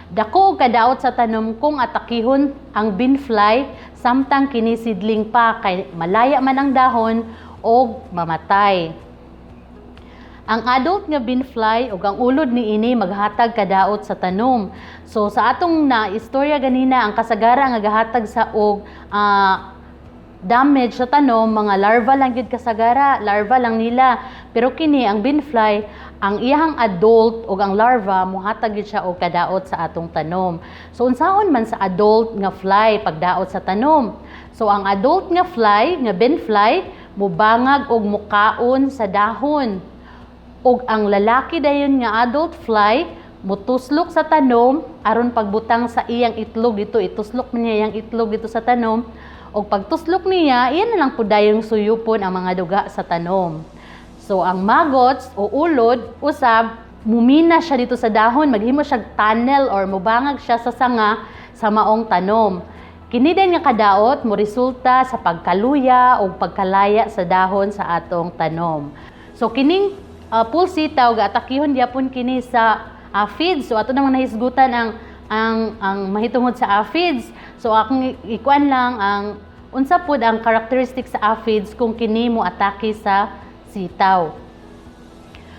Dako og kadaot sa tanom kung atakihon ang bean fly samtang kini sidling pa kay malaya man ang dahon og mamatay. Ang adult nga bean fly ug ang ulod ni ini maghatag kadaot sa tanom. So sa atong na istorya ganina, ang kasagara nga gahatag sa og damage sa tanom, mga larva lang gyud kasagara, larva lang nila. Pero kini ang bean fly, ang iyahang adult ug ang larva mohatag gyud siya og kadaot sa atong tanom. So unsaon man sa adult nga fly pagdaot sa tanom? So ang adult nga fly, nga bean fly, mubangag og mukaon sa dahon. Ug ang lalaki dayon nga adult fly mutuslok sa tanom aron pagbutang sa iyang itlog dito, ituslok man niya iyang itlog dito sa tanom. Og pagtuslok niya, iyan na lang pud dayong suyupon ang mga duga sa tanom. So ang maggots o ulod usab mumina siya dito sa dahon, maghimo siya tunnel or mubangag siya sa sanga sa maong tanom. Kini din nga kadaot mo resulta sa pagkaluya o pagkalaya sa dahon sa atong tanom. So kining pulsitaw gaatakihon gyapon kini sa aphids. So ato namang nahisgutan ang mahitungod sa aphids. So akong ikuan lang ang unsa pud ang characteristic sa aphids kung kini mo atake sa sitaw.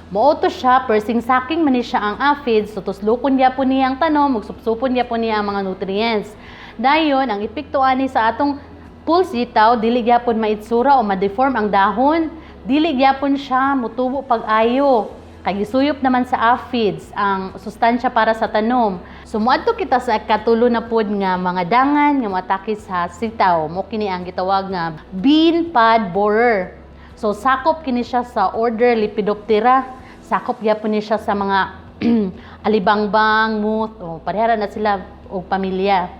Mooto siya, persing saking man ni siya ang aphids, so tuslukon gyapon niya ang tanom, ug supsupon gyapon niya ang mga nutrients. Dayon, ang epekto ani sa atong pulsitaw, dili gyapon maitsura o ma-deform ang dahon, dili gyapon siya mutubo pag-ayo. Kay gisuyop naman sa aphids ang sustansya para sa tanom. So moadto kita sa katulo na pod nga mga dangan nga moatake sa sitaw. Mo kini ang gitawag nga bean pod borer. So sakop kini siya sa order Lepidoptera. Sakop gyapon ni siya sa mga alibangbang, moth, o parehara na sila og pamilya.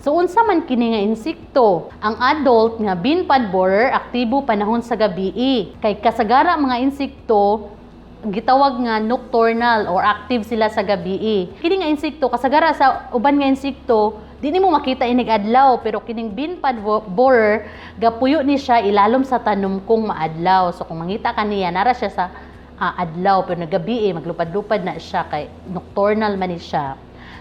So unsa man kini nga insekto? Ang adult nga bean pod borer aktibo panahon sa gabi. Kay kasagara mga insekto gitawag nga nocturnal or active sila sa gabi. Kini nga insekto kasagara sa uban nga insekto Di nimo makita inig adlaw, pero kining bean pod borer gapuyo ni siya ilalom sa tanom kung maadlaw. So kung mangita ka niya, nara siya sa adlaw, pero nagabi eh, maglupad-lupad na siya kay nocturnal man ni siya.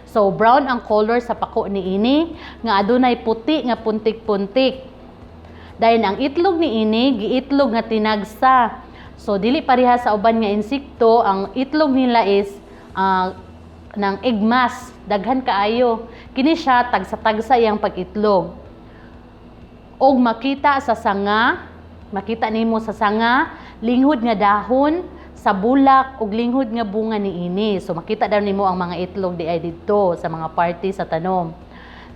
So brown ang color sa pako niini nga adunay puti nga puntik-puntik. Dayon ang itlog niini giitlog nga tinagsa. So dili pareha sa uban nga insekto, ang itlog nila is ng egg mass, daghan kaayo. Kini siya tagsa-tagsa iyang pag-itlog. Og makita sa sanga, makita nimo sa sanga, linghod nga dahon, sa bulak ug linghod nga bunga niini. So makita daw nimo ang mga itlog di ay didto sa mga party sa tanom.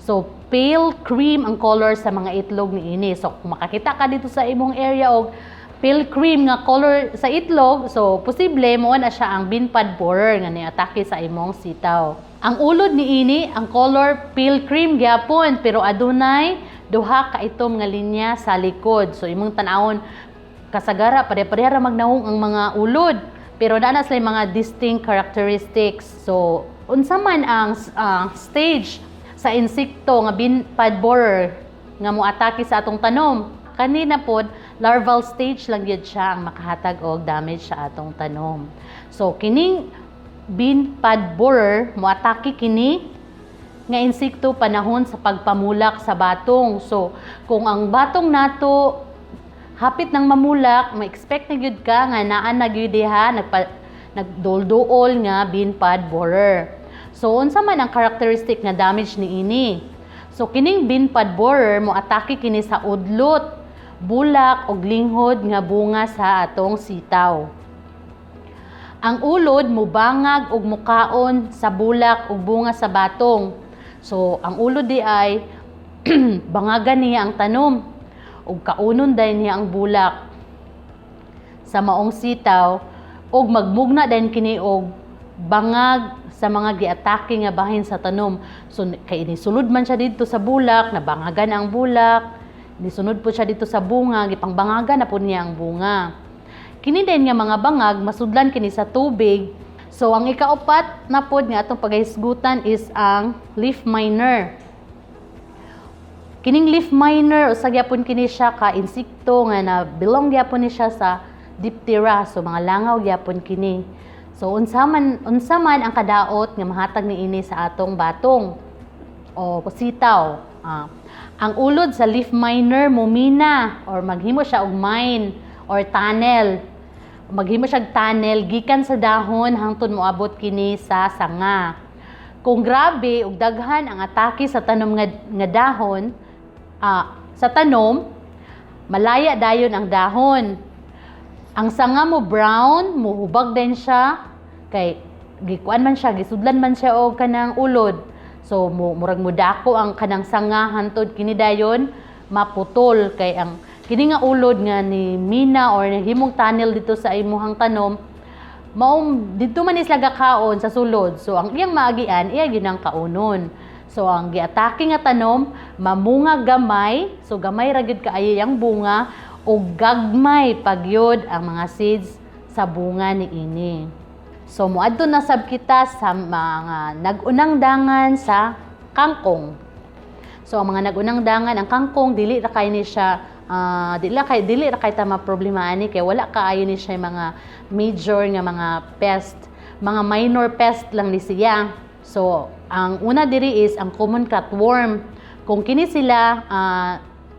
So pale cream ang color sa mga itlog niini. So kung makakita ka dito sa imong area og pale cream nga color sa itlog, so posible mo na siya ang bean pod borer nga niatake sa imong sitaw. Ang ulod niini, ang color pale cream gyapon, pero adunay duha ka itom nga linya sa likod. So imong tan-awon, kasagara pare-pareha ra magnahong ang mga ulod, pero naa na sila mga distinct characteristics. So unsa man ang stage sa insekto nga bean pod borer nga moatake sa atong tanom? Kanina pod, larval stage lang gyud siya ang makahatag og damage sa atong tanom. So kining bean pod borer, moatake kini nga insekto panahon sa pagpamulak sa batong. So kung ang batong nato hapit ng mamulak, ma-expect na gyud ka nga naa na gyud diha nagdulduol nga bean pod borer. So unsa man ang characteristic nga damage niini? So kining bean pod borer moatake kini sa udlot, bulak ug linghod nga bunga sa atong sitaw. Ang ulod mubangag ug mukaon sa bulak ug bunga sa batong. So ang ulod di ay bangagan niya ang tanom ug kaunon dayon niya ang bulak sa maong sitaw ug magmugna dayon kini og bangag sa mga giatake nga bahin sa tanom. So kay inisulod man siya didto sa bulak, nabangagan ang bulak, nisunod po siya dito sa bunga, gipangbangagan na po niya ang bunga. Kini din nga mga bangag masudlan kini sa tubig. So ang ikaupat na pod nga atong pagahisgutan is ang leaf miner. Kining leaf miner, usa gyapon kini siya ka insekto nga na belong gyapon ni siya sa Diptera, so mga langaw gyapon kini. So unsa man ang kadaot nga mahatag niini sa atong batong o sitaw? Ang ulod sa leaf miner mumina or maghimo siya og mine or tunnel. Maghimo siya og tunnel gikan sa dahon hangtod moabot kini sa sanga. Kung grabe ug daghan ang atake sa tanom nga dahon, sa tanom, malaya dayon ang dahon. Ang sanga mo brown, muhubag din siya kay gikuan man siya, gisudlan man siya og kanang ulod. So murag mudako ang kanang sanga hantod kini dayon maputol, kay ang kini nga ulod nga ni mina or nahimong tunnel dito sa imuhang tanom, maong dito man isla gakaon sa sulod. So ang iyang maagian, iya gyud ang kaunon. So ang giatake nga tanom mamunga gamay, so gamay ra gyud kaayo yang bunga ug gagmay pagyod ang mga seeds sa bunga niini. So moadto na sab kita sa mga nag-unang dangan sa kangkong. So ang mga nag-unang dangan ang kangkong, dili ra kay ni siya dili ra kay ta maproblema ani kay wala kaayo ni siya mga major nga mga pest, mga minor pest lang ni siya. So ang una diri is ang common cutworm. Kung kini sila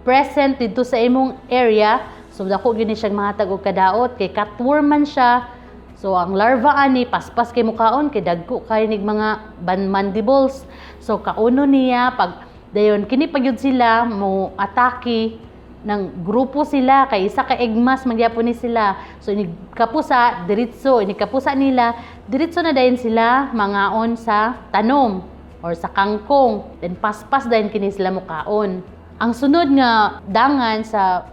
present didto sa imong area, so dako gyud ni siya mahatag og kadaot kay cutworm man siya. So ang larva ani paspas kay mukaon kay dagko kay nig mga mandibles. So kauno niya pag dayon kini pagyud sila mo atake ng grupo sila kay isa ka egg mass magyapon ni sila. So inig kapusa diretso, inig kapusa nila diretso na dayon sila mangaon sa tanom or sa kangkong. Then paspas dayon kini sila mukaon. Ang sunod nga dangan sa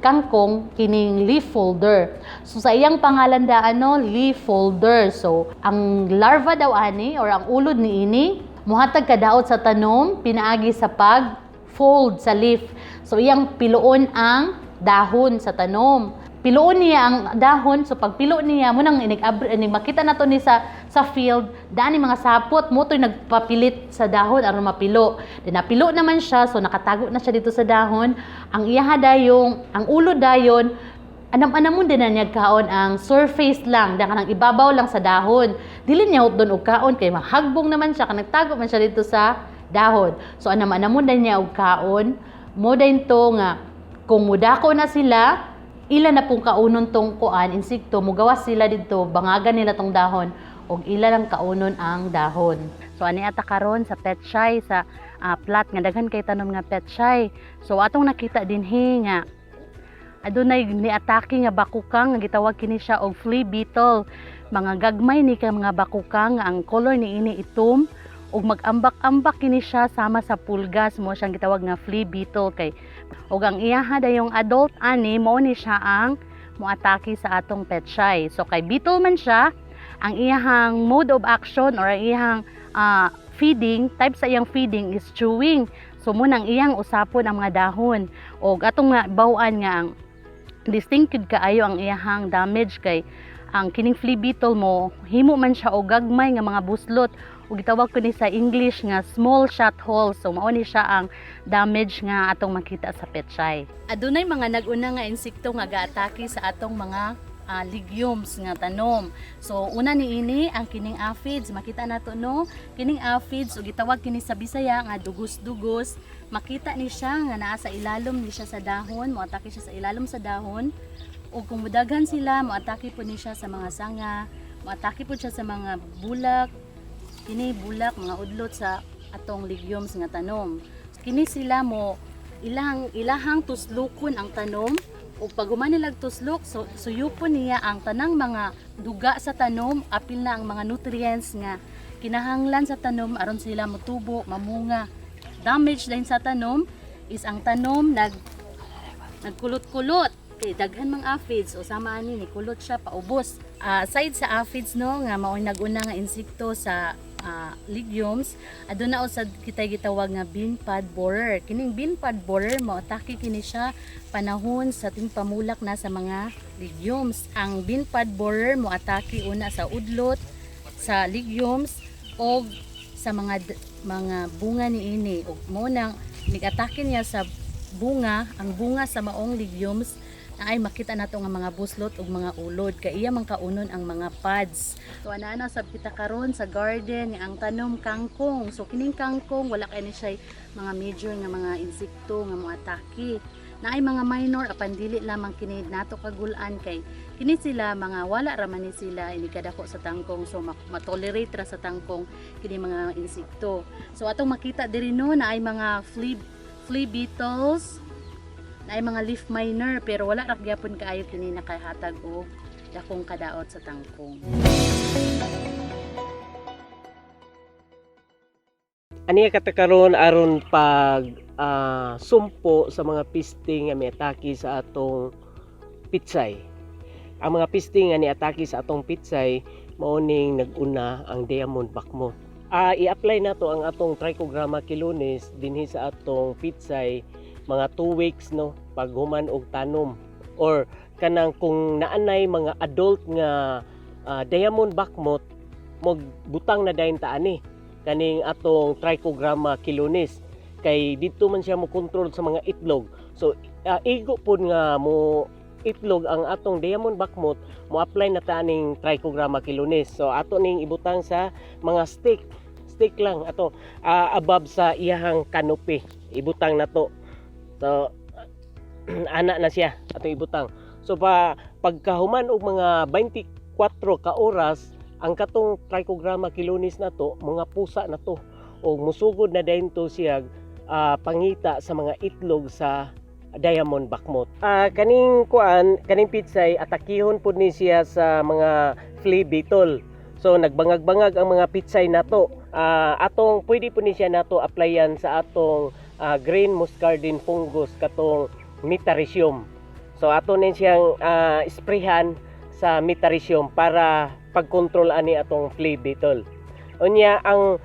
kangkong, kining leaf folder. So sa iyang pangalan da ano, leaf folder. So ang larva daw ani or ang ulod ni ini muhatag kadaot sa tanom pinaagi sa pag fold sa leaf. So iyang piluon ang dahon sa tanom. Piluon niya ang dahon. So pag pilo niya mo nang inig inig makita nato ni sa field dani mga sapot mo to'y nagpapilit sa dahon aron mapilo. Then napilo naman siya, so nakatago na siya dito sa dahon. Ang iyaha dayong ang ulo dayon, anam-anamon din na niya kaon ang surface lang, da kanang ibabaw lang sa dahon. Dili niya hutdon og kaon kay mahagbong naman siya, kanang nagtago man siya dito sa dahon. So anam-anamon din niya og kaon. Mo din to nga kung mudako na sila, ila na pong kaunon tong kuan insekto, mugawas sila didto, bangagan nila tong dahon og ila lang kaunon ang dahon. So ani ata karon sa petchay sa plat nga daghan kay tanom nga petchay. So atong nakita dinhi nga adunay niatake nga bakukang nga gitawag kini siya og flea beetle. Mga gagmay ni ka mga bakukang nga ang color ni ini itom ug mag-ambak-ambak kini siya sama sa pulgas, mo siyang gitawag nga flea beetle kay ug ang iyaha dayong adult ani mo ni siya ang moatake sa atong petchay. So kay beetle man siya, ang iyahang mode of action or ang iyahang feeding, type sa iyang feeding is chewing. So mo nang iyang usapon ang mga dahon og atong nga baw-an nga ang distinct gyud kaayo ang iyahang damage kay ang kining flea beetle mo himo man siya og gagmay nga mga buslot ug gitawag ko ni sa English nga small shot holes. So mao ni siya ang damage nga atong makita sa petchay. Adunay mga nag-una nga insekto nga gaatake sa atong mga legumes nga tanom. So una ni ini ang kining aphids, makita nato, no, kining aphids ug gitawag kini sa Bisaya nga dugos-dugos. Makita ni siya nga naa sa ilalom ni siya sa dahon, moatake siya sa ilalom sa dahon. Ug kung mudaghan sila, moatake po ni siya sa mga sanga, moatake po siya sa mga bulak, kini bulak, mga udlot sa atong legumes nga tanom. Kini sila mo ilang ilahang tuslukon ang tanom ug pag human nilag tuslok, so, suyupon niya ang tanang mga duga sa tanom, apil na ang mga nutrients nga kinahanglan sa tanom aron sila motubo, mamunga. Damage din sa tanom is ang tanom nagkulot-kulot kay daghan mang aphids o sama ani ni kulot siya paubos. Aside sa aphids, no, nga mao'y nag-una nga insekto sa legumes, aduna usad kitay gitawag nga bean pod borer. Kining bean pod borer moatake kini siya panahon sa tingpamulak na sa mga legumes. Ang bean pod borer moatake una sa udlot sa legumes og sa mga bunga niini, ug mo nang nig-atake niya sa bunga, ang bunga sa maong legumes na ay makita nato nga mga buslot ug mga ulod kay iya man kaunon ang mga pods. So ana-ana sab kita karon sa garden nga ang tanom kangkong. So kining kangkong wala kay ni siya mga major nga mga insekto nga moatake. Naay mga minor apan dili lamang kini nato kagulan kay kini sila mga wala ra man ni sila inikadako sa tangkong, so matolerate ra sa tangkong kini mga insekto. So atong makita diri, no, na ay mga flea beetles, na ay mga leaf miner, pero wala ra gyapon kaayo kini nakahatag og dakong kadaot sa tangkong. Aniya kata karon aron pag sumpo sa mga piste nga miatake sa atong pitsay. Ang mga piste nga niatake sa atong pitsay mao ning nag-una ang diamond backmoth. I-apply nato ang atong Trichogramma chilonis dinhi sa atong pitsay mga 2 weeks, no, pag human og tanom or kanang kung naanay mga adult nga diamond backmoth, mogbutang na dayon ta ani kaning atong Trichogramma chilonis kay didto man siya mo kontrol sa mga itlog. So igo pud nga mo itlog ang atong diamond backmoth, mo apply na ta aning Trichogramma chilonis. So ato ning ibutang sa mga stick stick lang ato above sa iyahang canopy ibutang nato. So ana na siya atong ibutang. So pa pagkahuman og mga 24 ka oras, ang katong Trichogramma chilonis nato mga pusa na to o musugod na dayon to siya pangita sa mga itlog sa diamond backmoth. Kaning kuan, kaning pitsay atakihon pud ni siya sa mga flea beetle. So nagbangag-bangag ang mga pitsay nato. Atong pwede pud ni siya nato applyan sa atong green muscardine fungus katong Metarhizium. So ato ni siyang sprayhan sa Metarhizium para pagkontrol ani atong flea beetle. Unya ang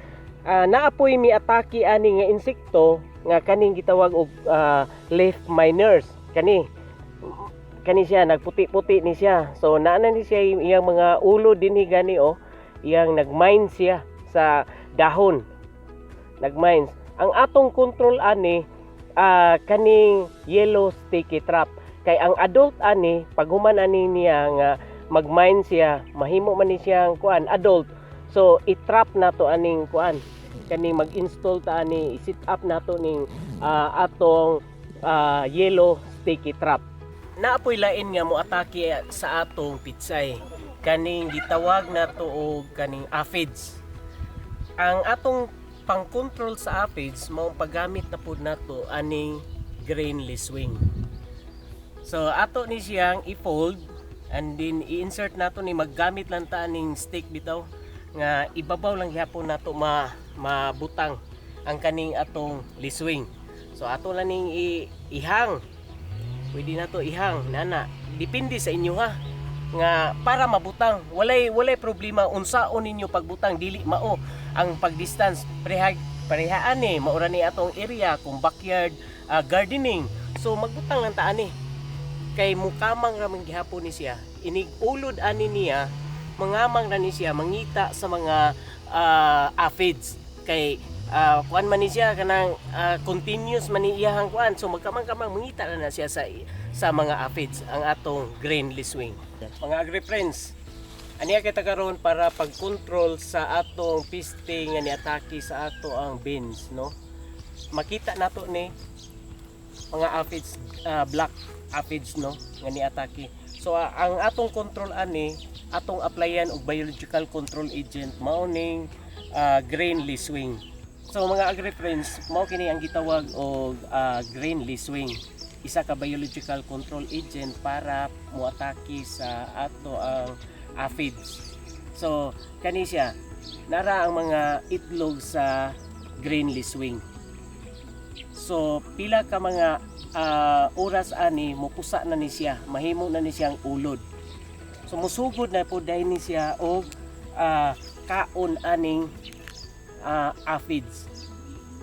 naapoy mi atake ani nga insekto nga kaning gitawag og leaf miners kani. Kani siya nagputi-puti ni siya. So naa na ni siya iyang mga ulo dinhi gani oh. Iyang nagmine siya sa dahon. Nagmines. Ang atong control ani kaning yellow sticky trap. Kay ang adult ani paghuman ani niya nga magmine siya, mahimo man ni siyang kuan adult. So i-trap nato aning kuan, kaning mag-install ta ani, i-set up nato ning atong yellow sticky trap. Naapoy lain nga moatake sa atong pitsay, kaning gitawag nato og kaning aphids. Ang atong pang-control sa aphids mao ang paggamit na pud nato aning grain lacewing. So ato ni siyang i-fold and then i-insert nato ni, maggamit lang ta aning stick bitaw nga ibabaw lang gihapon nato ma mabutang ang kaning atong lacewing. So ato lang ning ihang. Pwede nato ihang nana. Depende sa inyo ha nga para mabutang, walay problema unsaon ninyo pagbutang, dili mao ang pagdistance, pareha parehaan ni maura ni atong area kung backyard gardening. So magbutang lang ta ani kay mukamang ra man gihapon ni siya, inig ulod ani niya, mangamang ra ni siya mangita sa mga aphids kay kuan man ni siya kanang continuous man ni iyahang kuan. So magkamang-kamang mangita na na siya sa mga aphids ang atong grain lacewing. Mga agri friends, aniya kita karon para pag-control sa atong piste nga niatake sa ato ang beans, no? Makita nato ni mga aphids, black aphids, no, nga niatake. So ang atong control ani, atong applyan og biological control agent, mao ning grain lacewing. So mga agri friends, mao kini ang gitawag og grain lacewing, isa ka biological control agent para moatake sa ato ang aphids. So kani siya, nara ang mga itlog sa grain lacewing. So pila ka mga oras ani mupusa na ni siya, mahimo na ni siyang ulod. So musugod na po dahil ni siya og kaon aning aphids.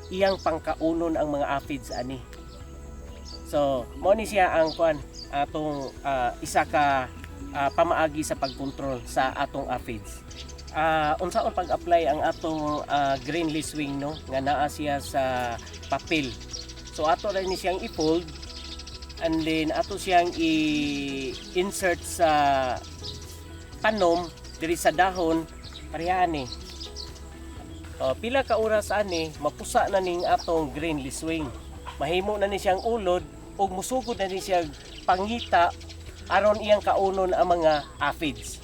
Iyang pangkaunon ang mga aphids ani. So mao ni siya ang kuan atong isa ka pamaagi sa pagkontrol sa atong aphids. Unsaon pag-apply ang atong grain lacewing, no, nga naa siya sa papel. So ato ra ni siyang i-fold and then ato siyang i-insert sa tanom diri sa dahon, pareha ni. Oh, pila ka oras ani mapusa na ning atong grain lacewing. Mahimo na ni siyang ulod ug musugod na ni siya pangita aron iyang kaunon ang mga aphids.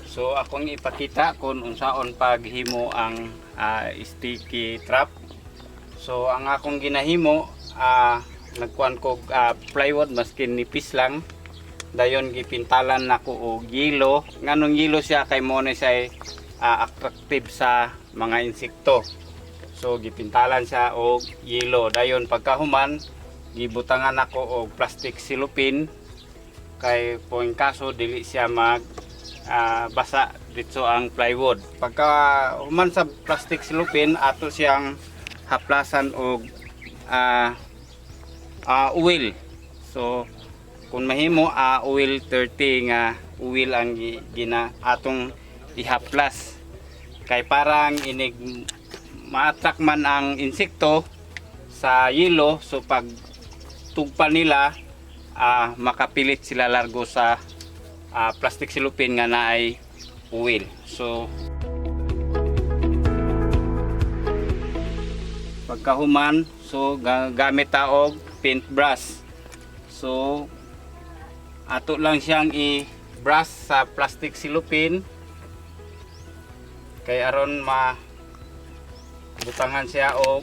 So akong ipakita kung unsaon paghimo ang sticky trap. So ang akong ginahimo, nagkuan ko plywood maskin nipis lang. Dayon gipintalan nako og yelo. Nganong yelo siya? Kay mo na siya attractive sa mga insekto. So gipintalan siya og yelo. Dayon pagkahuman, gibutangan nako og plastic cellophane kay po in kaso dili siya mag basa dito ang plywood. Pagka human sa plastic cellophane, ato siyang haplasan og oil. So kung mahimo oil 30 nga oil ang gina atong ihaplas. Kay parang inig ma-attract man ang insekto sa yelo, so pag tugpa nila makapilit sila largo sa plastic cellophane nga naay oil. So pagkahuman, so gamit ta og paintbrush. So ato lang siyang i-brush sa plastic cellophane kay aron ma butangan siya og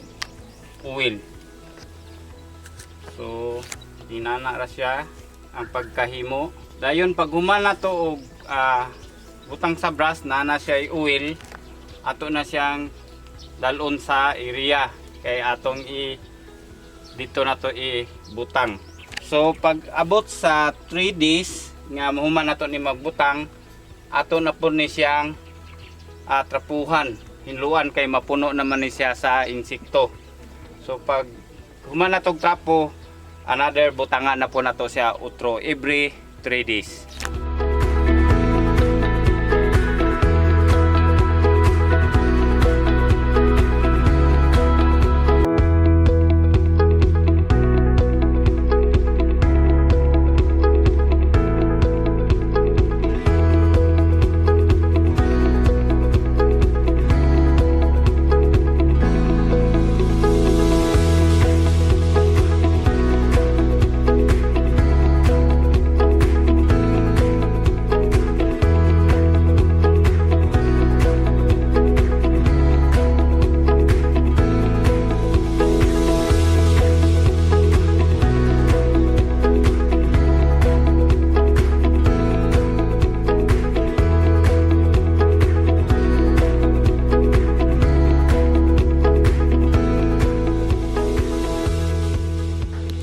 oil. So inana ra siya ang pagkahimo. Dayon pag human na to og butang sa brush na na siya oil, ato na siyang dalon sa area kay atong i dito na to ibutang. So pag abot sa 3 days nga mahuman nato ni magbutang, ato na po ni siyang trapuhan, hinluan kay mapuno naman ni siya sa insekto. So pag human na tog trapo, another butangan na po nato siya utro every 3 days.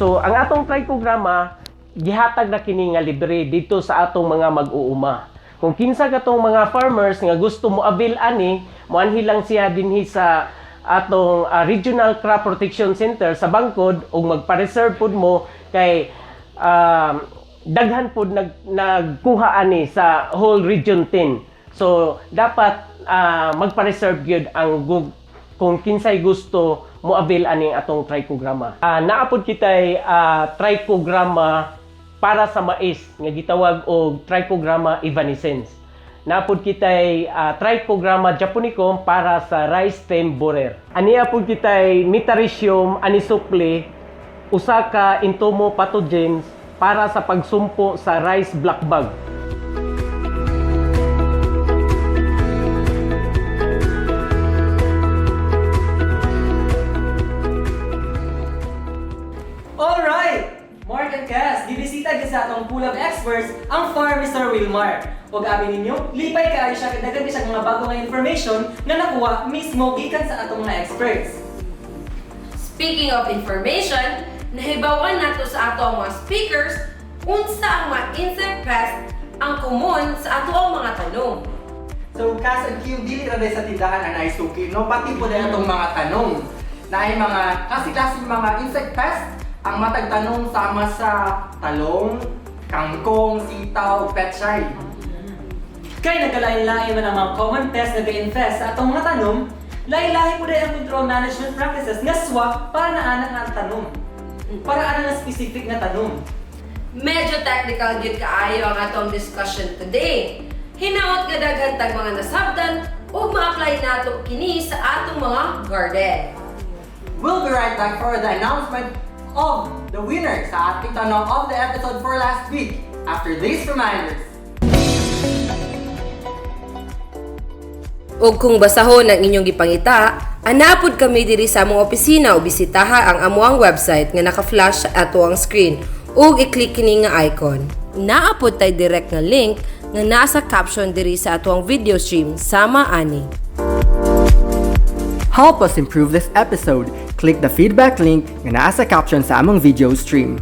So ang atong trichogramma gihatag na kini nga libre dito sa atong mga mag-uuma. Kung kinsa katong mga farmers nga gusto mo avail ani, moanhi lang siya dinhi sa atong Regional Crop Protection Center sa Bangkod ug magpa-reserve pud mo kay daghan pud nagkuha ani sa whole Region 10. So dapat magpa-reserve gyud ang kung kinsay gusto mo avail ani atong trichogramma. Naa pod kitay trichogramma para sa mais nga gitawag og Trichogramma evanescens. Naa pod kitay Trichogramma japonicum para sa rice stem borer. Ania pod kitay Metarhizium anisopliae, usa ka entomopathogens para sa pagsumpo sa rice black bug. Alright! Mark and Cass, gibisita gyud sa atong pool of experts ang farm Mr. Wilmar. Ug abi ninyo, lipay kaayo siya kay daghan siya mga bago nga information nga nakuha mismo gikan sa atong mga experts. Speaking of information, nahibawan nato sa ato ang mga speakers unsa ang mga insect pest ang common sa ato ang mga tanom. So, Cass and Kim, dili ra day sa tindahan ang naisuki, no? Pati po din atong mga tanong. Naay mga klase-klaseng mga insect pest ang matag tanong sama sa talong, kangkong, sitaw, pechay. Kay nagkalain-lain man ang mga common pests na ga-infest sa atong mga tanom, lahi-lahi po ang control management practices nga swak para na ana nga tanom. Para ana nga specific nga tanom. Medyo technical gyud kaayo ang atong discussion today. Hinaot nga daghan tag mga nasabdan ug ma-apply nato kini sa atong mga garden. We'll be right back for the announcement of the winner sa ating tanong of the episode for last week after these reminders. Ug kung basahon ang inyong gipangita, anapod kami diri sa among opisina o bisitaha ang amuang website nga naka-flash sa ato ang screen ug i-click kini nga icon. Naapod tay direct nga link nga naa sa caption diri sa atuang video stream sama ani. Help us improve this episode. Click the feedback link nga naa sa caption sa among video stream.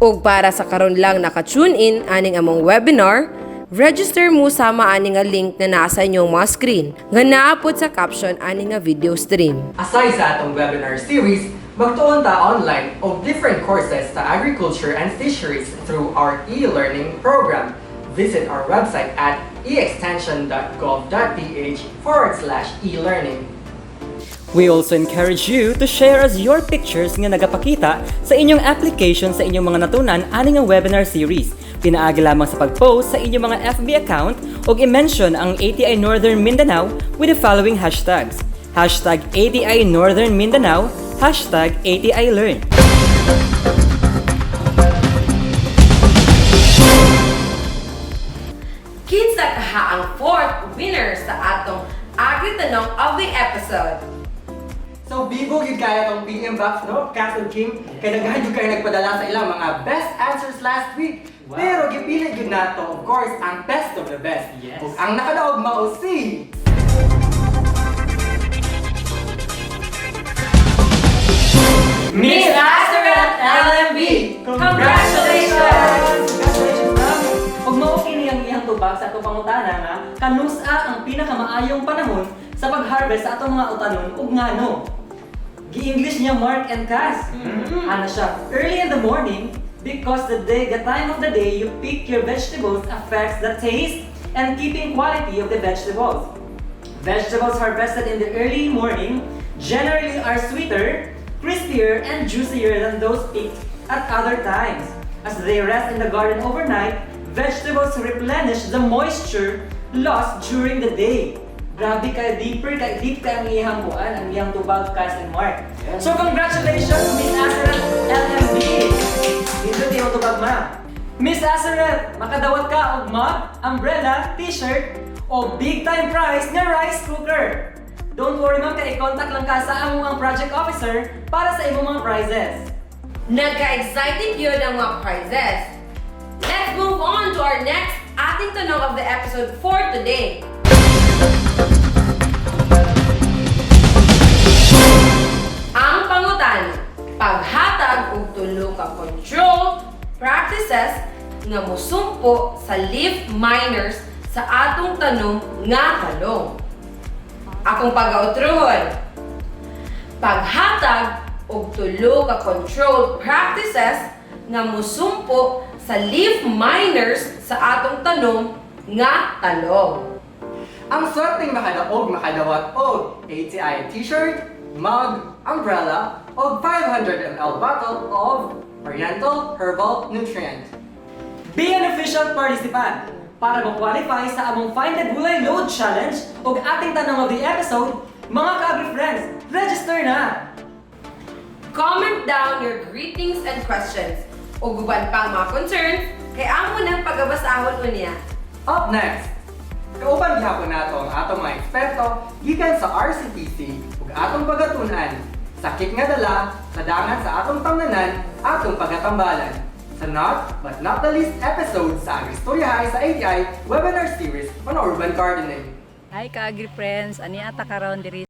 Ug para sa karon lang naka-tune in aning among webinar, register mo sama ani nga link na naa sa inyong mga screen nga naapod sa caption ani nga video stream. Aside sa atong webinar series, magtuon ta online og different courses sa agriculture and fisheries through our e-learning program. Visit our website at eextension.gov.ph/e-learning. We also encourage you to share us your pictures nga nagapakita sa inyong application sa inyong mga natunan ani nga webinar series. Pinaagi lamang sa pag-post sa inyong mga FB account ug i-mention ang ATI Northern Mindanao with the following hashtags: #ATINorthernMindanao, #ATILearn. Kinsa kaha ang fourth winner sa atong Agri-Tanong of the episode? So, bibo gyud kaya tong PM box, no? Cass and Kim, kay daghan gyud kayo nagpadala sa ilang mga best answers last week. Wow. Pero gipili gyud nato, of course, ang best of the best. Yes. Ug ang nakadaog mao si Miss Azaret LMB! Congratulations! Congratulations, ma'am! Ug mao kini ang iyang tubag sa atong pangutana nga kanusa ang pinakamaayong panahon sa pag-harvest sa atong mga utanon ug ngano. Gi-English niya Mark and Cass. Ana siya, early in the morning, Because the time of the day you pick your vegetables affects the taste and keeping quality of the vegetables. Vegetables harvested in the early morning generally are sweeter, crispier, and juicier than those picked at other times. As they rest in the garden overnight, vegetables replenish the moisture lost during the day. Grabe ka deeper ka deep ka ang iyang kuan, ang iyang tubag, Cass and Mark. So congratulations, Miss Azaret LMB. Dito yung tubag, ma'am. Miss Azaret, makadawat ka og mug, umbrella, t-shirt, o big time prize nga rice cooker. Don't worry, ma'am, kay i-contact lang ka sa among ang project officer para sa imong mga prizes. Nagka-exciting yun ang mga prizes. Let's move on to our next ating tanong of the episode for today. Ang pangutana, paghatag og tulo ka control practices nga musumpo sa leaf miners sa atong tanom nga talong. Akong pag-autruhon, paghatag og tulo ka control practices nga musumpo sa leaf miners sa atong tanom nga talong. Ang swerteng makadaog makadawat og ATI t-shirt, mug, umbrella, og 500 ml bottle of Oriental Herbal Nutrient. Be an official participant para ma-qualify sa among Find the Gulay Load Challenge ug ating tanong of the episode, mga ka-agri friends, register na! Comment down your greetings and questions ug uban pang mga concerns kay amo nang pagabasahon unya. Up next, kauban gihapon nato ang atong mga eksperto gikan sa RCTC ug atong pagatun-an, sakit nga dala sa dangan sa atong tamnanan, atong pagatambalan. Sa not but not the least episode sa Agristoryahay sa ATI webinar series on urban gardening. Hi ka-agri friends, ani ata karon diri